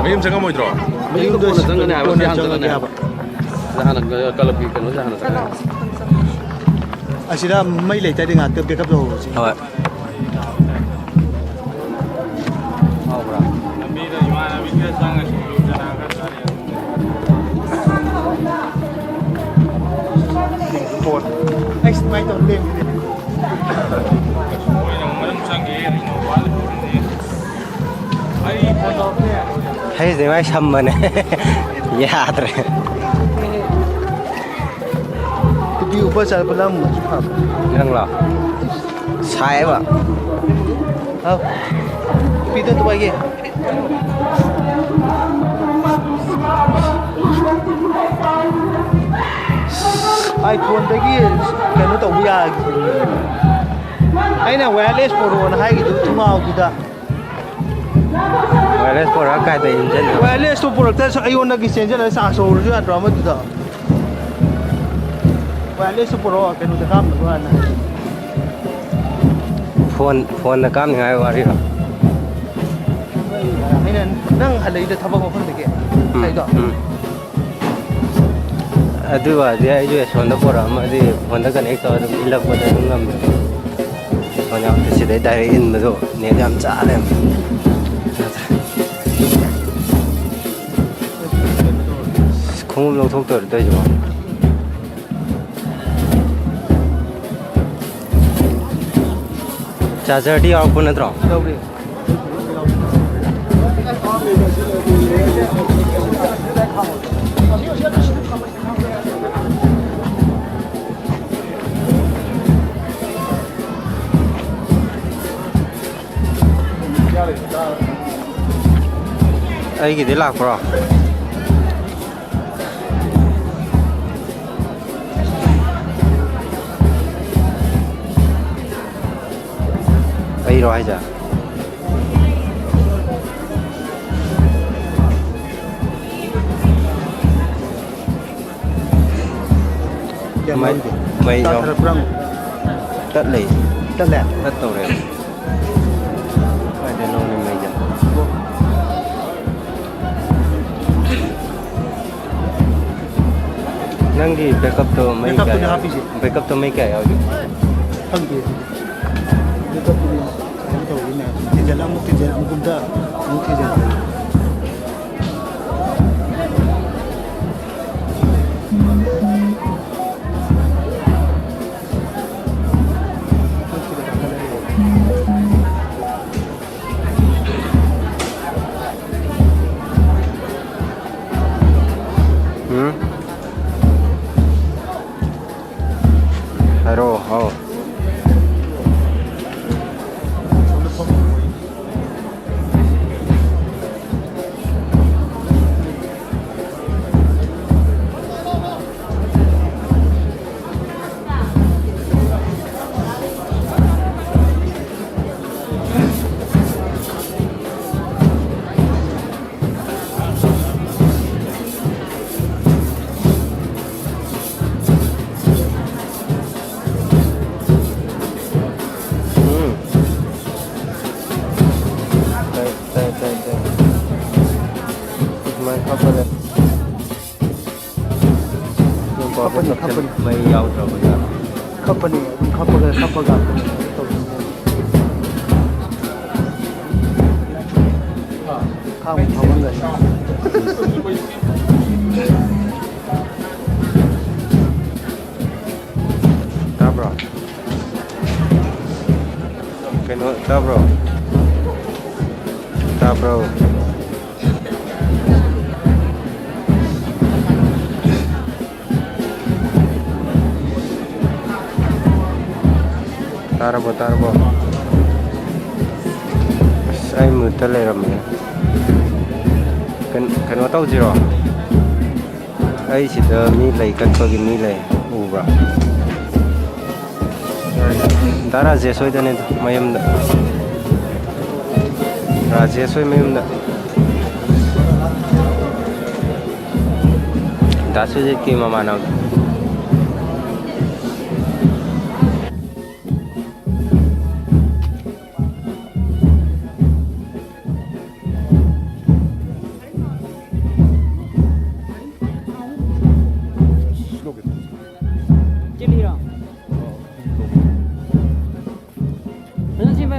ꯃꯌꯨꯝ ꯆꯪꯉꯝꯃꯣꯏꯗ꯭ꯔꯣ? ꯃꯌꯨꯝꯗ ꯀꯣꯟꯅ ꯆꯪꯒꯅꯤ ꯍꯥꯏꯕ, ꯀꯣꯟꯅ ꯁꯤ ꯍꯥꯟꯅ ꯆꯪꯒꯅꯤ ꯆꯪꯉꯒꯦ ꯍꯥꯏꯕ꯫ ꯍꯥꯏꯕ꯫ ꯍꯥꯟꯅ ꯀ꯭ꯂꯕꯀꯤ ꯀꯩꯅꯣꯁꯦ ꯍꯥꯟꯅ ꯆꯪꯒꯅꯤ꯫ ꯑꯁꯤꯗ ꯃꯩ ꯂꯩꯇ꯭ꯔꯗꯤ ꯉꯥꯛꯇ backup ꯇꯧꯍꯧꯔꯁꯤ꯫ ꯍꯣꯏ꯫ ꯍꯥꯎꯕ꯭ꯔꯥ? ꯑꯩ ꯁꯨꯃꯥꯏꯅ ꯇꯧꯔ ꯂꯩꯕꯅꯦ꯫ ꯍꯩꯁ ꯃꯥꯏ ꯁꯝꯕꯅꯦ꯫ ꯌꯥꯗ꯭ꯔꯦ꯫ ꯇꯨꯄꯤ ꯎꯞꯄ ꯆꯠꯄꯅ ꯑꯃꯨꯛꯁꯨ ꯐꯕ꯫ ꯅꯪꯂꯣ? ꯁꯥꯏꯕ꯫ ꯍꯥꯎ꯫ ꯇꯨꯄꯤꯗꯣ ꯑꯝꯇ ꯄꯥꯏꯒꯦ꯫ iPhone-ꯗꯒꯤ ꯀꯩꯅꯣ ꯇꯧꯕ ꯌꯥꯈꯤꯗ꯭ꯔꯦ꯫ ꯑꯩꯅ wireless ꯄꯣꯔꯛꯑꯣꯅ ꯍꯥꯏꯈꯤꯗꯨ ꯊꯣꯡꯅꯥꯎꯗꯨꯗ꯫ Wireless ꯄꯣꯔꯛꯑ ꯀꯥꯏꯗ ꯏꯟꯖꯟꯕ? Wireless-ꯇꯣ ꯄꯨꯔꯛꯇ꯭ꯔꯁꯨ ꯑꯩꯉꯣꯟꯗꯒꯤ ꯆꯦꯟꯖꯜꯂꯒ charge ꯇꯧꯔꯁꯨ ꯌꯥꯗ꯭ꯔꯣ ꯑꯃꯗꯨꯗ? ꯂꯦꯛꯁꯨ ꯄꯨꯔꯛꯑꯣ, ꯀꯩꯅꯣꯗ ꯀꯥꯞꯅꯕ ꯍꯥꯟꯅ꯫ ꯐꯣꯟ, ꯐꯣꯟꯗ ꯀꯥꯞꯅꯤꯡꯉꯥꯏ ꯋꯥꯔꯤꯔꯣ? ꯑꯩꯅ ꯅꯪ ꯍꯜꯂꯛꯏꯗꯣ ꯊꯕꯛ ꯃꯐꯝꯗꯒꯤ? ꯎꯝ, ꯍꯜꯂꯛꯏꯗꯣ? ꯎꯝ꯫ ꯑꯗꯨ ꯑꯣꯏꯔꯗꯤ ꯑꯩꯁꯨ ꯑꯁꯣꯝꯗ ꯄꯣꯔꯛꯑꯝꯃꯗꯤ ꯐꯣꯟꯗ connect ꯇꯧꯔ ꯑꯗꯨꯝ ꯏꯜꯂꯛꯄꯗ ꯑꯗꯨꯝ ꯉꯝꯃꯦ꯫ ꯐꯣꯟ ꯌꯥꯎꯗꯦ, ꯁꯤꯗꯩ direct ꯏꯟꯕꯗꯣ net ꯌꯥꯝ ꯆꯥꯔꯦ꯫ ꯈꯣꯡꯎꯞ ꯂꯧꯊꯣꯛꯇꯣꯏꯔꯣ ꯇꯧꯔꯤꯁꯤꯕꯣ? ꯆꯥꯔꯖꯔꯗꯤ ꯌꯥꯎꯔꯛꯄ ꯅꯠꯇ꯭ꯔꯣ? ꯌꯥꯎꯔꯤ꯫ ꯑꯩꯒꯤꯗꯤ ꯂꯥꯛꯄ꯭ꯔꯣ? ꯑꯩꯔꯣ ꯍꯥꯏꯁꯦ? ꯃꯩ, ꯃꯩ ꯌꯥꯎ-, ꯇꯠꯈ꯭ꯔꯕ꯭ꯔꯥ? ꯇꯠꯂꯦ꯫ ꯇꯠꯂꯦ? ꯇꯠꯇꯧꯔꯦ꯫ ꯀꯥꯏꯗꯩꯅꯣꯅꯦ ꯃꯩꯁꯦ? ꯅꯪꯒꯤ backupꯇꯣ ꯃꯩ backupꯇꯨꯅꯦ ꯀꯌꯥ ꯌꯥꯎ-, ꯍꯥꯞꯄꯤꯁꯦ꯫ Backupꯇꯣ ꯃꯩ ꯀꯌꯥ ꯌꯥꯎꯔꯤ? ꯈꯪꯗꯦ꯫ Backupꯇꯨꯅꯦ ꯀꯩꯅꯣ ꯇꯧꯔꯤꯅꯦ꯫ ꯊꯤꯟꯖꯜ-, ꯑꯃꯨꯛ ꯊꯤꯟꯖꯜ, ꯑꯃꯨꯛ ꯀꯨꯝꯊ, ꯑꯃꯨꯛ ꯊꯤꯟꯖꯜ꯫ ꯎꯝ? ꯍꯥꯏꯔꯛꯑꯣ, ꯍꯥꯎ꯫ ꯈꯞꯄꯅꯤ, ꯈꯞꯄꯅꯤ꯫ ꯃꯩ ꯌꯥꯎꯗ꯭ꯔꯕ ꯖꯥꯠꯂꯣ? ꯈꯞꯄꯅꯤ, ꯑꯗꯨꯝ ꯈꯞꯄꯒ, ꯈꯞꯄꯒ ꯇꯧꯕꯅꯤ꯫ ꯈꯥꯡ ꯊꯥꯎꯍꯟꯒꯅꯤ꯫ ꯇꯥꯕ꯭ꯔꯣ? ꯀꯩꯅꯣ, ꯇꯥꯕ꯭ꯔꯣ? ꯇꯥꯕ꯭ꯔꯣ? ꯇꯥꯔꯕꯣ, ꯇꯥꯔꯕꯣ? ꯑꯁ, ꯑꯩ ꯃꯨꯠꯇ ꯂꯩꯔꯝꯃꯦ꯫ ꯀꯩꯅꯣ, ꯀꯩꯅꯣ ꯇꯧꯁꯤꯔꯣ? ꯑꯩ ꯁꯤꯗ ꯃꯤ ꯂꯩ, ꯀꯠꯄꯒꯤ ꯃꯤ ꯂꯩ, ꯎꯕ꯭ꯔꯥ? ꯗꯥ ꯔꯥꯖꯦꯁ ꯍꯣꯏꯗꯅꯤꯗ, ꯃꯌꯨꯝꯗ꯫ ꯔꯥꯖꯦꯁ ꯍꯣꯏ ꯃꯌꯨꯝꯗ꯫ ꯗꯥ ꯁꯨꯖꯤꯠꯀꯤ ꯃꯃꯥꯟꯅꯕꯗꯣ꯫ ꯆꯤꯜꯂꯤꯔꯣ? ꯐꯖꯅ ꯁꯦꯝꯕ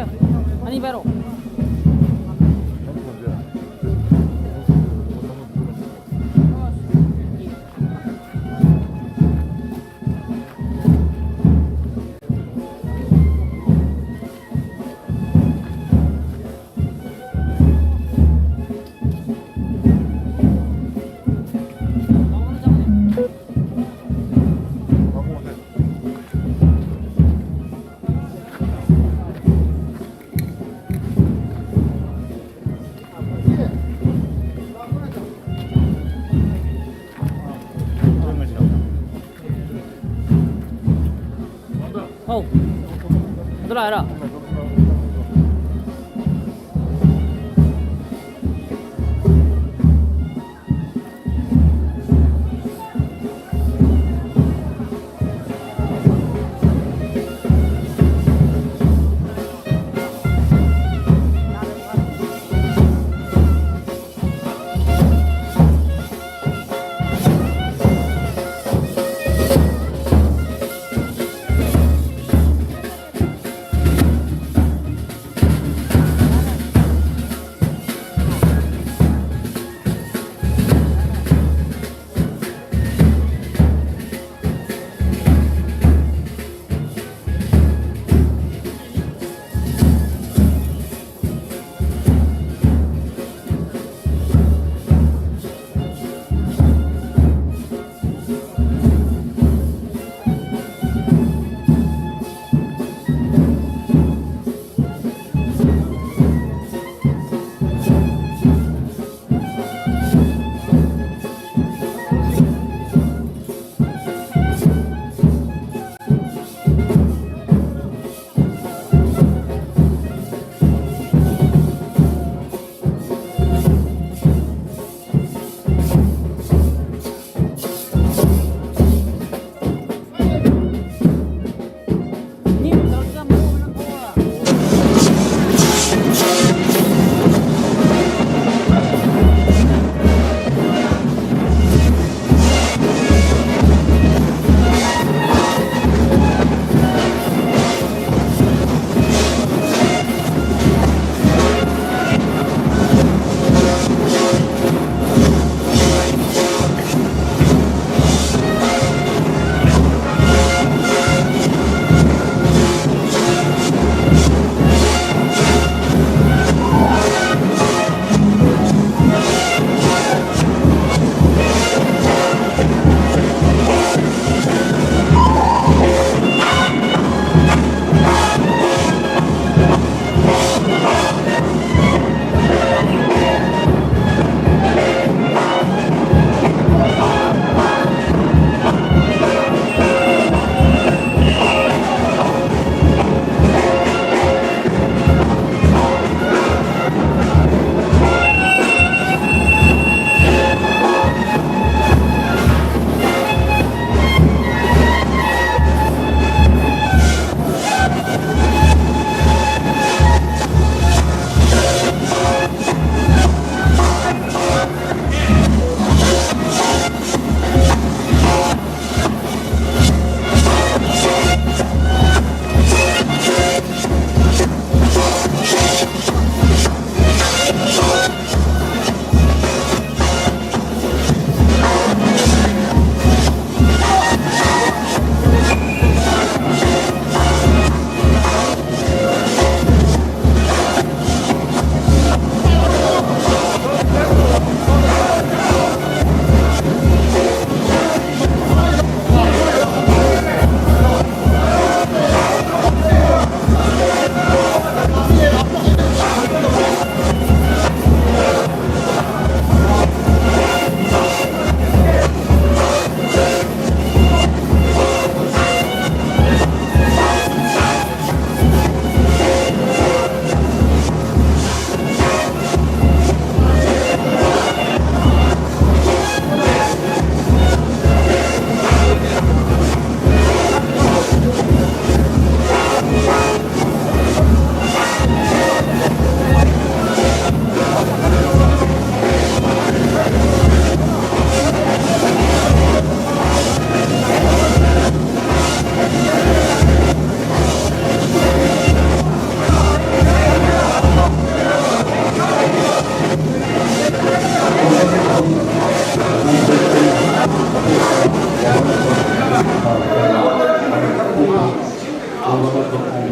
ꯑꯅꯤ ꯄꯥꯏꯔꯣ꯫ ꯑꯧ꯫ ꯑꯗꯨ ꯂꯥꯛꯑꯦꯔꯥ?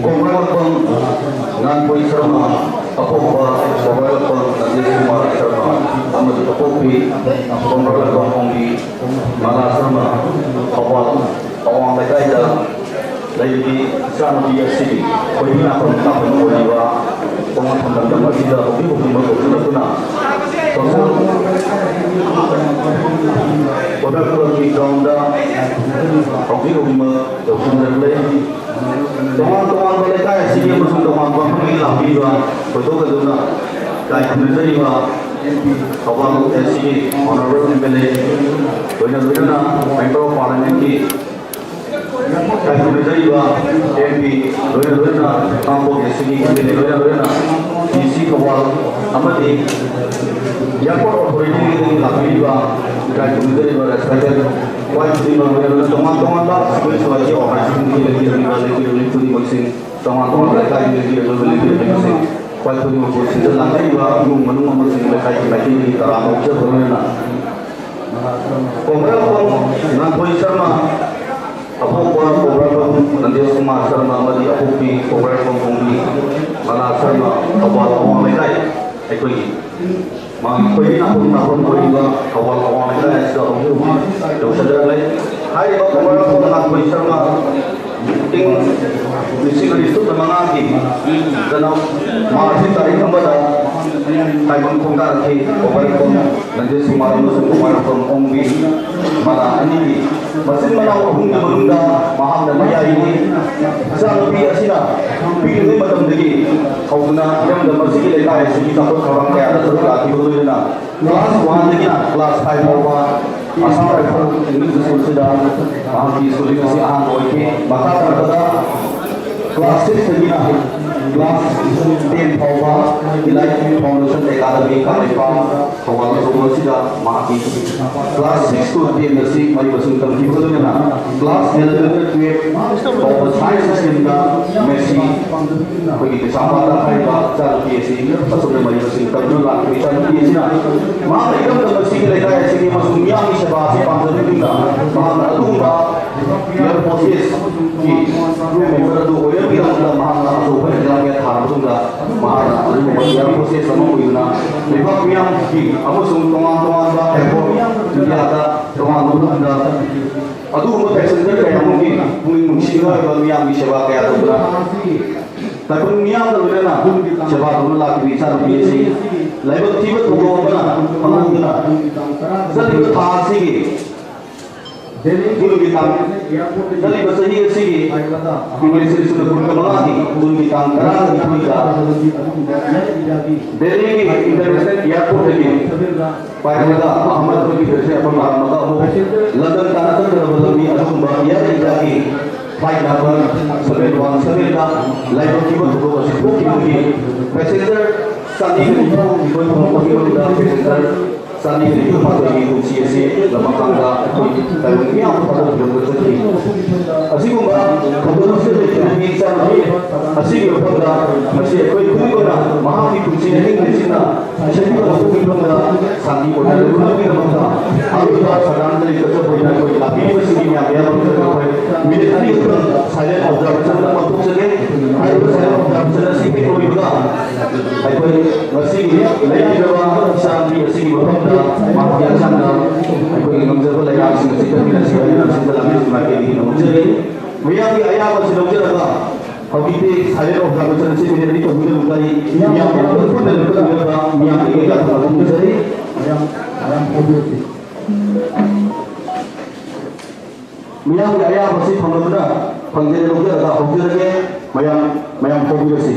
ꯀꯣꯡꯕ꯭ꯔꯥꯂꯥꯛꯄꯝ ꯉꯥꯟꯕꯣꯏ ꯁꯔꯃ, ꯑꯄꯣꯛꯄ ꯀꯣꯡꯕ꯭ꯔꯥꯂꯥꯛꯄꯝ ꯅꯟꯗꯤꯁ ꯀꯨꯃꯥꯔ ꯁꯔꯃ, ꯑꯃꯗꯤ ꯑꯄꯣꯛꯄꯤ ꯀꯣꯡꯕ꯭ꯔꯥꯂꯥꯛꯄꯝ ꯑꯣꯡꯕꯤ ꯃꯂꯥ ꯁꯔꯃ, ꯊꯧꯕꯥꯜ ꯑꯋꯥꯡ ꯂꯩꯀꯥꯏꯗ ꯂꯩꯔꯤꯕꯤ ꯏꯆꯥꯅꯨꯄꯤ ꯑꯁꯤꯒꯤ ꯈꯣꯏꯕꯤ ꯅꯥꯐꯝ ꯅꯥꯐꯝ ꯑꯣꯏꯔꯤꯕ ꯇꯣꯉꯥꯟ ꯂꯝꯗꯝ ꯑꯁꯤꯗ ꯍꯧꯖꯤꯛ ꯍꯧꯖꯤꯛꯃꯛ ꯌꯧꯁꯤꯜꯂꯛꯇꯨꯅ ꯁꯣꯁꯦꯜ ꯋꯥꯇꯔ ꯀ꯭ꯂꯕꯀꯤ ꯒ꯭ꯔꯥꯎꯟꯗ ꯍꯧꯖꯤꯛ ꯍꯧꯖꯤꯛꯃꯛ ꯌꯧꯁꯤꯟꯖꯔꯛꯂꯦ꯫ ꯇꯣꯉꯥꯟ ꯇꯣꯉꯥꯟꯕ ꯂꯩꯀꯥꯏ ꯑꯁꯤꯒꯤ ꯑꯃꯁꯨꯡ ꯇꯣꯉꯥꯟꯕ ꯃꯐꯝꯗꯒꯤ ꯂꯥꯛꯄꯤꯕ ꯀꯣꯏꯊꯣꯛ ꯑꯗꯨꯅ ꯂꯥꯏ ꯈꯨꯔꯨꯝꯖꯔꯤꯕ ꯊꯧꯕꯥꯜ ꯑꯦꯁ ꯁꯤꯒꯤ ꯑꯣꯅꯔꯦꯕꯜ ꯑꯦꯝ ꯑꯦꯜ ꯑꯦ, ꯂꯣꯏꯅ ꯂꯣꯏꯅꯅ ꯃꯦꯝꯕꯔ ꯑꯣꯐ ꯄꯥꯔꯂꯤꯌꯥꯃꯦꯟꯠꯀꯤ ꯂꯥꯏ ꯈꯨꯔꯨꯝꯖꯔꯤꯕ ꯑꯦꯝ ꯄꯤ, ꯂꯣꯏꯅ ꯂꯣꯏꯅꯅ ꯀꯥꯡꯄꯣꯛ ꯑꯦꯁ ꯁꯤꯒꯤ ꯑꯦꯝ ꯑꯦꯜ ꯑꯦ, ꯂꯣꯏꯅ ꯂꯣꯏꯅꯅ ꯗꯤ ꯁꯤ ꯊꯧꯕꯥꯜ ꯑꯃꯗꯤ ꯑꯦꯌꯥꯔꯄꯣꯔꯠ ꯑꯣꯊꯣꯔꯤꯇꯤꯗꯒꯤ ꯂꯥꯛꯄꯤꯔꯤꯕ ꯂꯥꯏ ꯈꯨꯔꯨꯝꯖꯔꯤꯕ ꯔꯦꯁꯄꯦꯛꯇꯦꯠ ꯋꯥꯏ ꯈꯨꯗꯤꯡꯃꯛ, ꯂꯣꯏꯅ ꯂꯣꯏꯅꯅ ꯇꯣꯉꯥꯟ ꯇꯣꯉꯥꯟꯕ ꯁꯤꯚꯤꯜ ꯁꯣꯁꯥꯏꯇꯤ ꯑꯣꯔꯒꯅꯥꯏꯖꯦꯁꯟꯒꯤ ꯂꯩꯕꯤꯔꯝꯂꯤꯕ ꯂꯩꯕꯤꯔꯝꯂꯤꯕ ꯈꯨꯗꯤꯡꯃꯛꯁꯤꯡ, ꯇꯣꯉꯥꯟ ꯇꯣꯉꯥꯟꯕ ꯂꯩꯀꯥꯏꯒꯤ ꯂꯩꯕꯤꯔꯝꯂꯤꯕ ꯂꯩꯕꯤꯔꯝꯂꯤꯕꯁꯤꯡ, ꯈ꯭ꯋꯥꯏ ꯈꯨꯗꯤꯡꯃꯛꯄꯨ ꯁꯤꯗ ꯂꯥꯡꯂꯤꯕ ꯏꯃꯨꯡ ꯃꯅꯨꯡ ꯑꯃꯁꯨꯡ ꯂꯩꯀꯥꯏꯒꯤ ꯃꯥꯏꯀꯩꯗꯒꯤ ꯇꯔꯥꯝꯅ ꯑꯣꯛꯆꯕ ꯂꯣꯏꯅꯅ ꯀꯣꯡꯕ꯭ꯔꯥꯂꯥꯛꯄꯝ ꯉꯥꯟꯊꯣꯏ ꯁꯔꯃ, ꯑꯄꯣꯛꯄ ꯀꯣꯡꯕ꯭ꯔꯥꯂꯥꯛꯄꯝ ꯅꯟꯗꯦꯁ ꯀꯨꯃꯥꯔ ꯁꯔꯃ ꯑꯃꯗꯤ ꯑꯄꯣꯛꯄꯤ ꯀꯣꯡꯕ꯭ꯔꯥꯂꯥꯛꯄꯝ ꯑꯣꯡꯕꯤ ꯃꯂꯥ ꯁꯔꯃ, ꯊꯧꯕꯥꯜ ꯑꯋꯥꯡ ꯂꯩꯀꯥꯏ, ꯑꯩꯈꯣꯏꯒꯤ ꯃꯥꯒꯤ ꯈꯣꯏꯔꯤ ꯅꯥꯐꯝ ꯅꯥꯐꯝ ꯑꯣꯏꯔꯤꯕ ꯊꯧꯕꯥꯜ ꯑꯋꯥꯡ ꯂꯩꯀꯥꯏ ꯑꯁꯤꯗ ꯍꯧꯖꯤꯛ ꯍꯧꯖꯤꯛ ꯌꯧꯁꯤꯜꯂꯛꯂꯦ꯫ ꯍꯥꯏꯔꯤꯕ ꯀꯣꯡꯕ꯭ꯔꯥꯂꯥꯛꯄꯝ ꯉꯥꯟꯊꯣꯏ ꯁꯔꯃ ꯏꯪ ꯂꯤꯁꯤꯡ ꯑꯅꯤ ꯁꯨꯞꯅ ꯃꯉꯥꯒꯤ ꯖꯅ-, ꯃꯥꯔꯆꯀꯤ ꯇꯥꯔꯤꯛ ꯑꯃꯗ ꯇꯥꯏꯕꯪ ꯈꯣꯡꯗꯥꯔꯛꯈꯤ꯫ ꯀꯣꯡꯕ꯭ꯔꯥꯂꯥꯛꯄꯝ ꯅꯟꯗꯦꯁ ꯀꯨꯃꯥꯔ ꯑꯃꯁꯨꯡ ꯀꯣꯡꯕ꯭ꯔꯥꯂꯥꯛꯄꯝ ꯑꯣꯡꯕꯤ ꯃꯂꯥ ꯑꯅꯤꯒꯤ ꯃꯆꯤꯟ ꯃꯅꯥꯎ ꯑꯍꯨꯝꯒꯤ ꯃꯅꯨꯡꯗ ꯃꯍꯥꯛꯅ ꯃꯌꯥꯏꯅꯤ꯫ ꯏꯆꯥꯅꯨꯄꯤ ꯑꯁꯤꯅ ꯄꯤꯛꯂꯤꯉꯩ ꯃꯇꯝꯗꯒꯤ ꯍꯧꯗꯨꯅ ꯏꯔꯝꯗꯝ ꯑꯁꯤꯒꯤ ꯂꯩꯀꯥꯏ ꯑꯁꯤꯒꯤ ꯆꯥꯎꯈꯠ ꯊꯧꯔꯥꯡ ꯀꯌꯥꯗ ꯁꯔꯨꯛ ꯌꯥꯈꯤꯕ ꯂꯣꯏꯅꯅ ꯀ꯭ꯂꯥꯁ ꯋꯥꯟꯗꯒꯤꯅ ꯀ꯭ꯂꯥꯁ ꯐꯥꯏꯚ ꯐꯥꯎꯕ ꯑꯁꯥꯝ ꯔꯥꯏꯐꯜ ꯏꯪꯂꯤꯁ ꯁ꯭ꯀꯨꯜꯁꯤꯗ ꯃꯍꯥꯛꯀꯤ ꯁ꯭ꯀꯨꯂꯤꯡ ꯑꯁꯤ ꯑꯍꯥꯟꯕ ꯑꯣꯏꯈꯤ꯫ ꯃꯈꯥ ꯇꯥꯔꯛꯄꯗ ꯀ꯭ꯂꯥꯁ ꯁꯤꯛꯁꯇꯒꯤꯅ ꯀ꯭ꯂꯥꯁ ꯇꯦꯟ ꯐꯥꯎꯕ ꯏꯂꯥꯏꯠ ꯐꯥꯎꯟꯗꯦꯁꯟ ꯑꯦꯀꯥꯗꯃꯤ ꯀꯪꯂꯩꯄꯥꯛ ꯊꯧꯕꯥꯜ ꯑꯆꯧꯕ ꯑꯁꯤꯗ ꯃꯍꯥꯛꯀꯤ ꯀ꯭ꯂꯥꯁ ꯁꯤꯛꯁ ꯇꯨ ꯇꯦꯟ ꯑꯁꯤ ꯃꯍꯩ ꯃꯁꯤꯡ ꯇꯝꯈꯤꯕꯒ ꯂꯣꯏꯅꯅ ꯀ꯭ꯂꯥꯁ ꯏꯂꯦꯚꯦꯟ ꯇꯨꯋꯦꯜꯐ ꯐꯥꯎꯕ ꯁꯥꯏꯟꯁ ꯁ꯭ꯇ꯭ꯔꯤꯝꯗ ꯃꯦꯁꯤ ꯑꯩꯈꯣꯏꯒꯤ ꯀꯩꯁꯥꯝꯄꯥꯠꯇ ꯍꯥꯏꯔꯤꯕ ꯏꯆꯥꯅꯨꯄꯤ ꯑꯁꯤ ꯑꯁꯨꯝꯅ ꯃꯍꯩ ꯃꯁꯤꯡ ꯇꯝꯗꯨꯅ ꯂꯥꯛꯂꯤꯕ ꯏꯆꯥꯅꯨꯄꯤ ꯑꯁꯤꯅ ꯃꯍꯥꯛꯅ ꯏꯔꯝꯗꯝ ꯑꯁꯤꯒꯤ ꯂꯩꯀꯥꯏ ꯑꯁꯤꯒꯤ ꯑꯃꯁꯨꯡ ꯃꯤꯌꯥꯝꯒꯤ ꯁꯦꯕꯥ ꯑꯁꯤ ꯄꯥꯝꯖꯕꯤꯗꯨꯅ ꯃꯍꯥꯛꯅ ꯑꯗꯨꯒꯨꯝꯕ ꯂꯩꯕꯥꯛ ꯃꯤꯌꯥꯝꯒꯤ ꯑꯃꯁꯨꯡ ꯇꯣꯉꯥꯟ ꯇꯣꯉꯥꯟꯕ airport, ꯏꯟꯗꯤꯌꯥꯗ ꯇꯣꯉꯥꯟꯕ ꯃꯐꯝꯗ ꯑꯗꯨꯒꯨꯝꯕ passenger ꯀꯌꯥꯃꯔꯨꯝꯒꯤ ꯄꯨꯛꯅꯤꯡ ꯅꯨꯡꯁꯤꯅ ꯑꯣꯏꯕ ꯃꯤꯌꯥꯝꯒꯤ ꯁꯦꯕꯥ ꯀꯌꯥ ꯇꯧꯗꯨꯅ ꯇꯥꯏꯕꯪ ꯃꯤꯌꯥꯝꯒ ꯂꯣꯏꯅꯅ ꯁꯦꯕꯥ ꯇꯧꯗꯨꯅ ꯂꯥꯛꯈꯤꯕ ꯏꯆꯥꯅꯨꯄꯤ ꯑꯁꯤ ꯂꯥꯏꯕꯛ ꯊꯤꯕ ꯊꯧꯗꯣꯛ ꯑꯃꯅ ꯈꯪꯍꯧꯗꯅ ꯆꯠꯂꯤꯕ ꯊꯥ ꯑꯁꯤꯒꯤ ꯖꯨꯟꯒꯤ ꯇꯥꯡ, ꯆꯠꯂꯤꯕ ꯆꯍꯤ ꯑꯁꯤꯒꯤ ꯏꯪ ꯂꯤꯁꯤꯡ ꯑꯅꯤ ꯀꯨꯟꯃꯉꯥꯒꯤ ꯖꯨꯟꯒꯤ ꯇꯥꯡ ꯇꯔꯥꯅꯤꯊꯣꯏꯗ ꯗꯦꯜꯂꯤꯒꯤ international airportꯇꯒꯤ ꯄꯥꯏꯔꯒ ꯑꯍꯃꯗꯥꯕꯥꯗꯀꯤ ꯗꯔꯁꯦ ꯑꯩꯈꯣꯏ ꯃꯥꯔꯝꯃꯒ ꯑꯃꯨꯛ ꯂꯟꯗꯟ ꯇꯥꯟꯅ ꯆꯠꯀꯗꯕ ꯂꯝꯕꯤ ꯑꯗꯨꯒꯨꯝꯕ Air Indiaꯒꯤ flight number seven one sevenꯗ ꯂꯥꯏꯕꯛ ꯊꯤꯕ ꯊꯧꯗꯣꯛ ꯑꯁꯤ ꯊꯣꯛꯈꯤꯕꯗꯒꯤ passenger ꯆꯥꯅꯤꯒ ꯅꯤꯐꯨ ꯍꯨꯝꯗꯣꯏ ꯊꯣꯡꯕꯒꯤ ꯃꯅꯨꯡꯗ passenger ꯆꯥꯅꯤꯒ ꯅꯤꯐꯨ ꯃꯥꯊꯣꯏꯒꯤ ꯄꯨꯟꯁꯤ ꯑꯁꯤ ꯂꯃꯈꯥꯡꯗ ꯑꯩꯈꯣꯏ ꯇꯥꯏꯕꯪ ꯃꯤꯌꯥꯝ ꯊꯥꯗꯣꯛꯄꯤꯔꯝꯕ ꯆꯠꯈꯤ꯫ ꯑꯁꯤꯒꯨꯝꯕ ꯊꯧꯗꯣꯛ ꯑꯁꯤꯗ ꯂꯩꯈꯤꯕ ꯃꯤ ꯆꯥꯝꯃ ꯑꯁꯤꯒꯤ ꯃꯐꯝꯗ ꯉꯁꯤ ꯑꯩꯈꯣꯏ ꯈꯨꯗꯤꯡꯃꯛꯅ ꯃꯍꯥꯛꯀꯤ ꯄꯨꯟꯁꯤ ꯑꯍꯤꯡ ꯂꯩꯁꯤꯟꯅ ꯁꯦꯝꯕꯤꯕ ꯃꯇꯨꯡꯒꯤ ꯃꯐꯝꯗ ꯁꯥꯟꯇꯤ ꯑꯣꯏꯅ ꯂꯩꯔꯨꯅꯕꯒꯤꯗꯃꯛꯇ ꯑꯔꯣꯏꯕ ꯁꯔꯗꯥꯔꯅ ꯂꯩꯈꯠꯆꯕ ꯑꯣꯏꯅ ꯑꯩꯈꯣꯏ ꯂꯥꯛꯄꯤꯔꯤꯕꯁꯤꯡꯒꯤ ꯃꯌꯥꯝ ꯃꯌꯥꯝ ꯑꯃ ꯑꯩꯈꯣꯏ ꯃꯤꯅꯤꯠ ꯑꯅꯤ ꯈꯛꯇꯪ silent observation ꯑꯃ ꯄꯥꯡꯊꯣꯛꯆꯒꯦ꯫ ꯍꯥꯏꯔꯤꯕ silent observation ꯑꯁꯤ ꯍꯦꯛ ꯂꯣꯏꯕꯒ ꯑꯩꯈꯣꯏ ꯉꯁꯤꯒꯤ ꯂꯩꯈꯤꯗ꯭ꯔꯕ ꯏꯆꯥꯅꯨꯄꯤ ꯑꯁꯤꯒꯤ ꯃꯐꯝꯗ ꯃꯍꯥꯛꯀꯤ ꯍꯛꯆꯥꯡꯗ ꯑꯩꯈꯣꯏꯒꯤ ꯉꯝꯖꯕ ꯂꯩꯉꯥꯛꯁꯤꯡ ꯑꯁꯤ ꯀꯟꯕꯤꯔꯁꯤ ꯍꯥꯏꯅ ꯁꯤꯗ ꯂꯥꯛꯄꯤꯔꯤꯕ ꯃꯥꯏꯀꯩꯗꯒꯤ ꯅꯝꯖꯔꯤ꯫ ꯃꯤꯌꯥꯝꯒꯤ ꯑꯌꯥꯕ ꯑꯁꯤ ꯂꯧꯖꯔꯒ ꯍꯧꯖꯤꯛꯇꯤ silent observation ꯑꯁꯤ ꯃꯤꯅꯤꯠ ꯑꯅꯤ ꯇꯧꯕꯤꯔꯕ ꯃꯇꯨꯡꯗ ꯃꯤꯌꯥꯝ ꯄꯨꯟꯅ ꯂꯦꯞꯈꯠꯄꯤꯔꯒ ꯃꯤꯌꯥꯝꯗꯒꯤ ꯌꯥꯊꯪ ꯅꯤꯖꯔꯤ꯫ ꯃꯌꯥꯝ, ꯃꯌꯥꯝ ꯐꯣꯡꯕꯤꯔꯁꯤ꯫ ꯃꯤꯌꯥꯝꯒꯤ ꯑꯌꯥꯕ ꯑꯁꯤ ꯐꯪꯂꯗꯨꯅ ꯐꯪꯖꯔꯦ ꯂꯧꯖꯔꯒ ꯍꯧꯖꯔꯒꯦ꯫ ꯃꯌꯥꯝ, ꯃꯌꯥꯝ ꯐꯣꯡꯕꯤꯔꯁꯤ꯫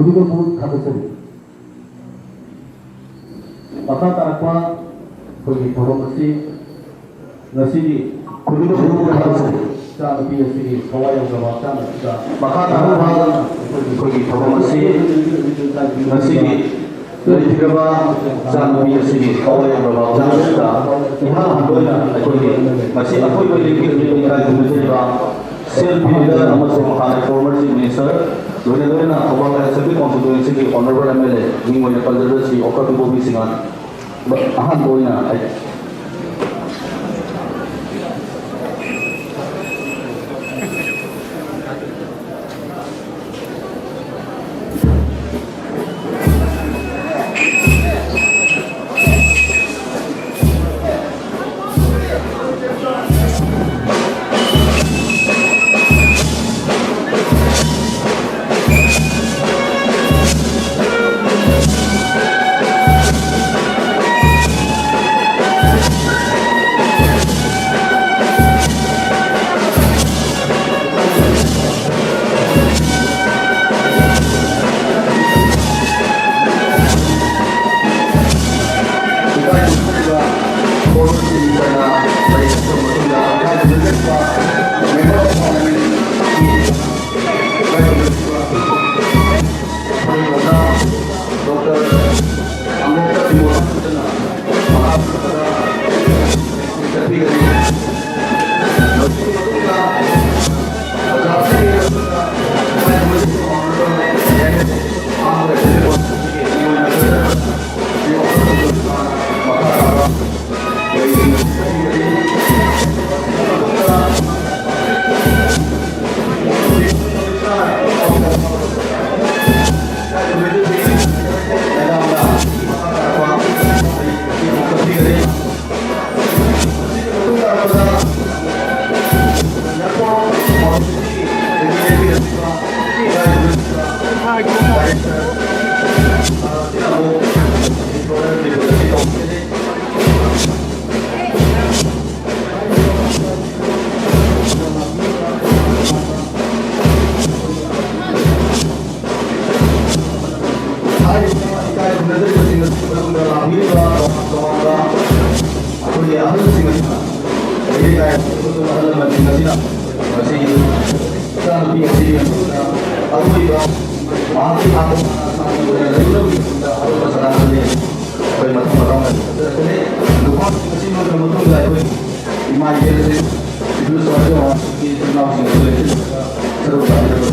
ꯈꯨꯗꯤꯡꯃꯛꯄꯨ ꯊꯥꯒꯠꯆꯔꯤ꯫ ꯃꯈꯥ ꯇꯥꯔꯛꯄ ꯑꯩꯈꯣꯏꯒꯤ ꯊꯧꯔꯝ ꯑꯁꯤ ꯉꯁꯤꯒꯤ ꯈꯨꯗꯤꯡꯃꯛꯄꯨ ꯊꯥꯒꯠꯆꯔꯤ꯫ ꯏꯆꯥꯅꯨꯄꯤ ꯑꯁꯤꯒꯤ ꯊꯋꯥꯏ ꯌꯥꯎꯖꯕ ꯍꯛꯆꯥꯡ ꯑꯁꯤꯗ ꯃꯈꯥ ꯇꯥꯔꯛꯄ ꯑꯩꯈꯣꯏꯒꯤ ꯊꯧꯔꯝ ꯑꯁꯤ ꯉꯁꯤꯒꯤ ꯂꯩꯈꯤꯗ꯭ꯔꯕ ꯏꯆꯥꯅꯨꯄꯤ ꯑꯁꯤꯒꯤ ꯊꯋꯥꯏ ꯌꯥꯎꯖꯕ ꯍꯛꯆꯥꯡ ꯑꯁꯤꯗ ꯏꯍꯥꯟ ꯍꯥꯟꯕ ꯑꯣꯏꯅ ꯑꯩꯈꯣꯏꯒꯤ ꯉꯁꯤ ꯑꯩꯈꯣꯏ ꯂꯩꯀꯥꯏꯒꯤ ꯏꯀꯥꯏ ꯈꯨꯝꯅꯖꯔꯤꯕ ꯁꯦꯜ ꯄꯤꯕꯤꯗ ꯑꯃꯁꯨꯡ ꯍꯥꯟꯅ former chief minister, ꯂꯣꯏꯅ ꯂꯣꯏꯅꯅ Thoubal Higher Secondary Constituencyꯒꯤ honourable M L A ꯃꯤꯡ ꯑꯣꯏꯅ ꯄꯟꯖꯔꯤꯕ ꯁ꯭ꯔꯤ ꯑꯣꯀꯥꯄꯤ ꯕꯣꯕꯤ ꯁꯤꯡꯍ ꯑꯍꯥꯟꯕ ꯑꯣꯏꯅ ꯑꯩ ꯅꯨꯄꯤ ꯑꯁꯤꯒꯤ ꯃꯇꯨꯡꯗ ꯑꯔꯣꯏꯕ ꯃꯍꯥꯛꯀꯤ ꯍꯥꯟꯅ ꯁꯥꯟꯅꯕ ꯑꯣꯏꯅ ꯂꯩꯔꯨꯔꯕꯒꯤ ꯃꯇꯨꯡꯗ ꯑꯔꯣꯏꯕ ꯁꯅꯥ ꯑꯁꯤ ꯑꯩꯈꯣꯏ ꯃꯊꯪ ꯃꯊꯪ ꯑꯣꯏꯅ ꯆꯠꯆꯔꯛꯀꯅꯤ꯫ ꯅꯨꯄꯥꯁꯤꯡ ꯑꯁꯤ ꯂꯣꯏꯔꯕ ꯃꯇꯨꯡꯗ ꯑꯩꯈꯣꯏ ꯏꯃꯥ ꯏꯕꯦꯜ ꯑꯁꯤ ꯏꯗꯨꯜ ꯁꯣꯍꯔꯒꯤ ꯃꯃꯥꯡꯒꯤ ꯏꯆꯤꯜ ꯏꯅꯥꯎꯁꯤꯡ ꯑꯁꯤ ꯂꯣꯏꯁꯤꯜꯂꯒ ꯁꯔꯨꯛ ꯆꯥꯃꯤꯟꯅꯕ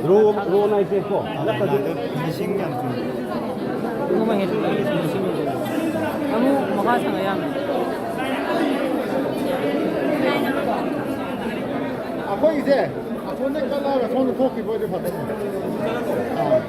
ꯔꯣ, ꯔꯣ ꯅꯥꯏꯟꯇꯦꯟ ꯀꯣ? ꯅꯠꯇ꯭ꯔꯗꯤ ꯐꯤꯅꯤꯁꯤꯡ ꯌꯥꯝ ꯊꯨꯏ꯫ ꯑꯗꯨꯃ ꯍꯦꯟꯅ ꯐꯤꯅꯤꯁꯤꯡ ꯑꯣꯏꯗꯣꯏꯅꯤ꯫ ꯑꯃꯨꯛ ꯃꯈꯥ ꯁꯥꯟꯅ ꯌꯥꯝꯃꯦ꯫ ꯑꯩꯈꯣꯏꯒꯤꯁꯦ ꯑꯁꯣꯝꯗꯩ ꯀꯠꯂꯛꯑꯒ ꯁꯣꯝꯗ ꯊꯣꯛꯈꯤꯕ ꯑꯣꯏꯗꯤ ꯐꯗꯧꯕ꯫ ꯑꯥ꯫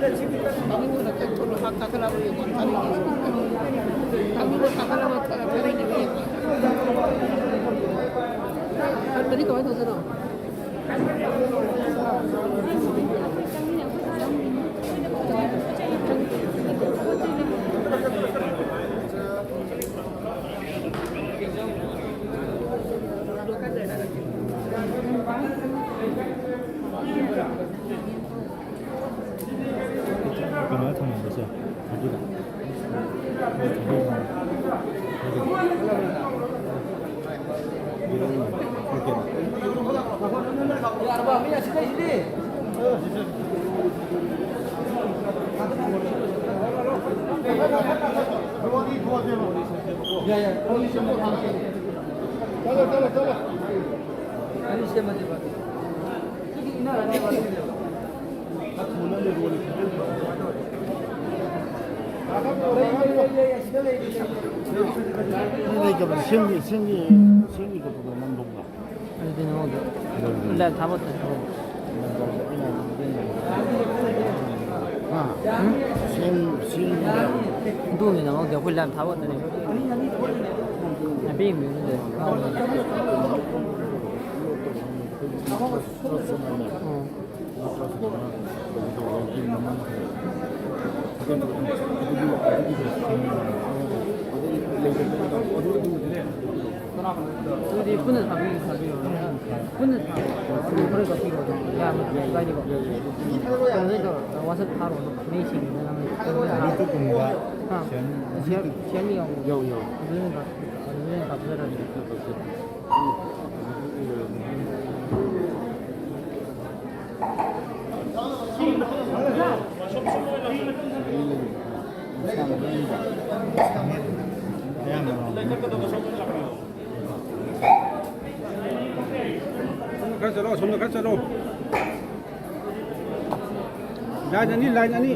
ꯀꯥꯡꯕꯨꯅ ꯀꯛꯊꯣꯛꯂꯣ, ꯍꯥꯞ ꯀꯥꯈꯠꯂꯛꯑꯕ ꯌꯦꯡꯉꯣ, ꯊꯥꯔꯛꯏꯅꯦ꯫ ꯀꯥꯡꯕꯨꯅ ꯀꯥꯈꯠꯂꯛꯑꯕ ꯊꯥꯔꯛꯏꯅꯦ꯫ ꯍꯟꯕꯗꯤ ꯀꯃꯥꯏꯅ ꯇꯧꯗꯣꯏꯅꯣ? ꯀꯩꯅꯣꯗ ꯊꯝꯃꯝꯕꯁꯦ, ꯑꯗꯨꯗ꯫ ꯅꯣꯏ ꯂꯩꯇꯕꯗꯤ ꯁꯦꯝꯒꯦ, ꯁꯦꯝꯒꯦ, ꯁꯦꯝꯒꯦ ꯈꯣꯠꯄꯗꯣ ꯅꯪ ꯂꯧꯕ꯭ꯔꯥ? ꯑꯗꯨꯗꯤ ꯅꯉꯣꯟꯗ ꯂꯧꯗꯦ꯫ ꯂꯥꯏꯞ ꯊꯥꯕ ꯇꯥꯔꯦ꯫ ꯍꯥ? ꯎꯝ? ꯁꯦꯝ-, ꯁꯦꯝꯒꯦ꯫ ꯑꯗꯨꯅꯤ ꯅꯉꯣꯟꯗ ꯑꯩꯈꯣꯏ ꯂꯥꯏꯞ ꯊꯥꯕ ꯇꯥꯔꯦ꯫ ꯑꯄꯤꯛꯄꯗꯨꯗ꯫ ꯎꯝ꯫ ꯑꯗꯨꯗꯤ ꯄꯨꯟꯅ ꯊꯥꯕꯤꯌꯨ, ꯊꯥꯕꯤꯌꯨ꯫ ꯄꯨꯟꯅ ꯊꯥꯕꯤꯌꯨ꯫ ꯑꯗꯨ ꯈꯔ ꯀꯛꯄꯤꯔꯣ ꯑꯗꯨꯝ꯫ ꯌꯥꯕ ꯀꯥꯏꯗꯦꯀꯣ꯫ ꯀꯩꯅꯣꯗ ꯇꯧꯔꯣ, WhatsApp ꯊꯥꯔꯣ ꯑꯗꯨꯝ꯫ ꯃꯤꯁꯤꯡꯗꯨꯗ ꯅꯪ꯫ ꯑꯥ꯫ ꯁꯤꯌꯥꯔ, ꯁꯤꯌꯥꯔ ꯌꯥꯎꯕ꯫ ꯌꯥꯎ, ꯌꯥꯎ꯫ ꯑꯗꯨꯗ ꯑꯗꯨꯗ ꯀꯥꯞꯆꯔꯒꯦ꯫ ꯈꯔ ꯆꯠꯂꯣ, ꯑꯁꯣꯝꯗ ꯈꯔ ꯆꯠꯂꯣ꯫ ꯂꯥꯏꯟ ꯑꯅꯤ, ꯂꯥꯏꯟ ꯑꯅꯤ꯫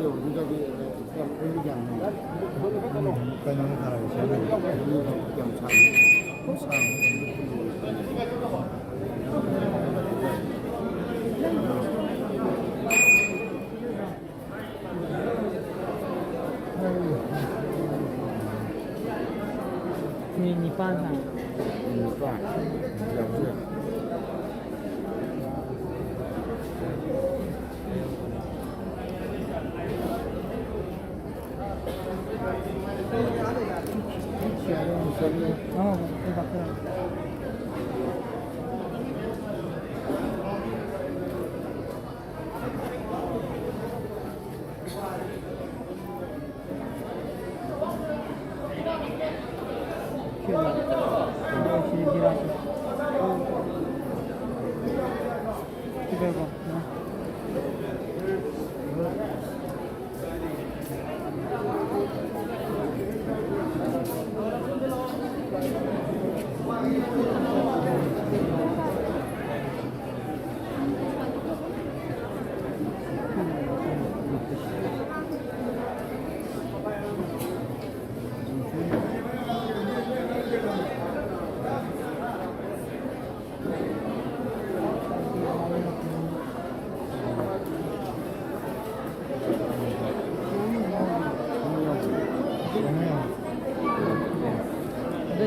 ꯀꯩꯅꯣꯅꯦ ꯊꯥꯔꯛꯏꯁꯦ? ꯌꯥꯝ ꯁꯥꯡꯉꯦ꯫ ꯁꯥꯡꯉꯦ꯫ ꯅꯤꯄꯥꯟ ꯍꯥꯏ꯫ ꯅꯤꯄꯥꯟ꯫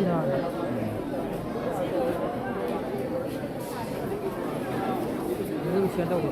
ꯌꯥꯎꯖ-, ꯑꯗꯨꯝ ꯁꯤꯌꯔ ꯇꯧꯕ꯫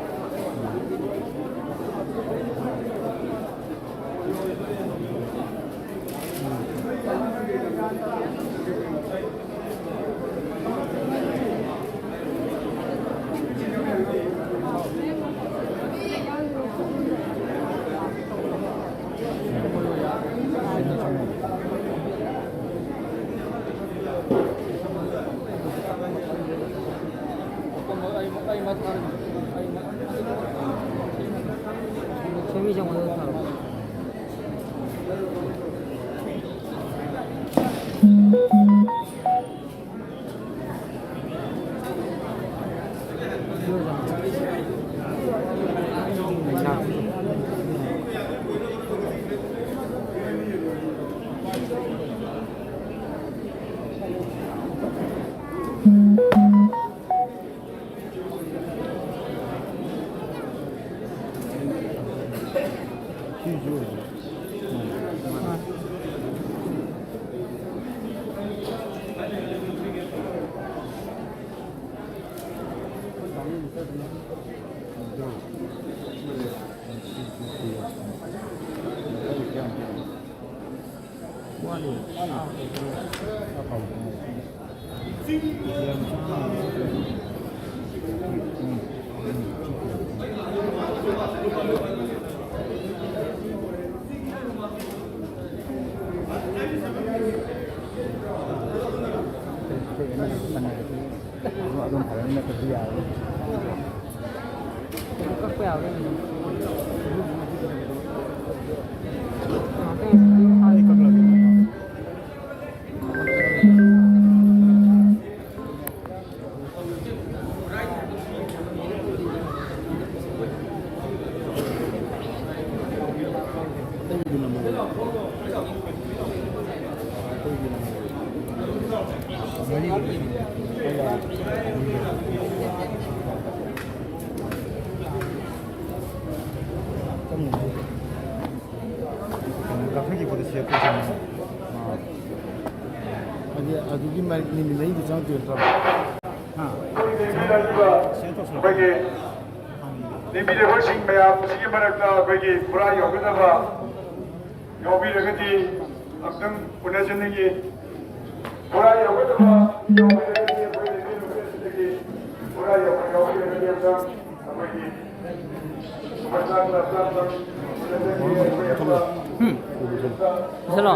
ꯑꯗꯨꯝ ꯐꯖꯅ ꯅꯠꯇ꯭ꯔꯗꯤ ꯌꯥꯔꯣꯏ꯫ ꯀꯛꯄ ꯌꯥꯕ꯭ꯔꯥ ꯌꯦꯡꯉꯣ꯫ ꯑꯩ ꯀꯛꯂꯒꯦ꯫ ꯀꯥꯐꯤꯒꯤ ꯄꯣꯠꯇꯣ ꯁꯤ ꯑꯩꯈꯣꯏ ꯁꯤꯅ꯫ ꯑꯥ꯫ ꯍꯥꯏꯗꯤ ꯑꯗꯨꯒꯤ ꯃꯔꯤ-, ꯅꯨꯃꯤꯠ ꯃꯔꯤꯅꯤ ꯆꯪꯉꯛꯇꯣꯏ ꯅꯠꯇ꯭ꯔꯣ? ꯍꯥ? ꯑꯩꯈꯣꯏꯒꯤ ꯂꯦꯡꯕꯤꯔꯛꯏꯕ, ꯑꯩꯈꯣꯏꯒꯤ ꯂꯦꯡꯕꯤꯔꯛꯄꯁꯤꯡ ꯃꯌꯥꯝꯁꯤꯒꯤ ꯃꯔꯛꯇ ꯑꯩꯈꯣꯏꯒꯤ ꯄꯨꯔꯥ ꯌꯥꯎꯒꯗꯕ ꯌꯥꯎꯕꯤꯔꯒꯗꯤ ꯑꯝꯇꯪ ꯎꯅꯖꯅꯤꯡꯉꯤ꯫ ꯄꯨꯔꯥ ꯌꯥꯎꯒꯗꯕ ꯌꯥꯎꯕꯤꯔꯒꯗꯤ ꯑꯩꯈꯣꯏ ꯂꯦꯡꯕꯤꯔꯛꯄꯁꯤꯡꯗꯒꯤ ꯄꯨꯔꯥ ꯌꯥꯎꯕ ꯌꯥꯎꯕꯤꯔꯒꯗꯤ ꯑꯝꯇꯪ ꯑꯩꯈꯣꯏꯒꯤ ꯎꯝ꯫ ꯄꯩꯁꯥ ꯂꯣ?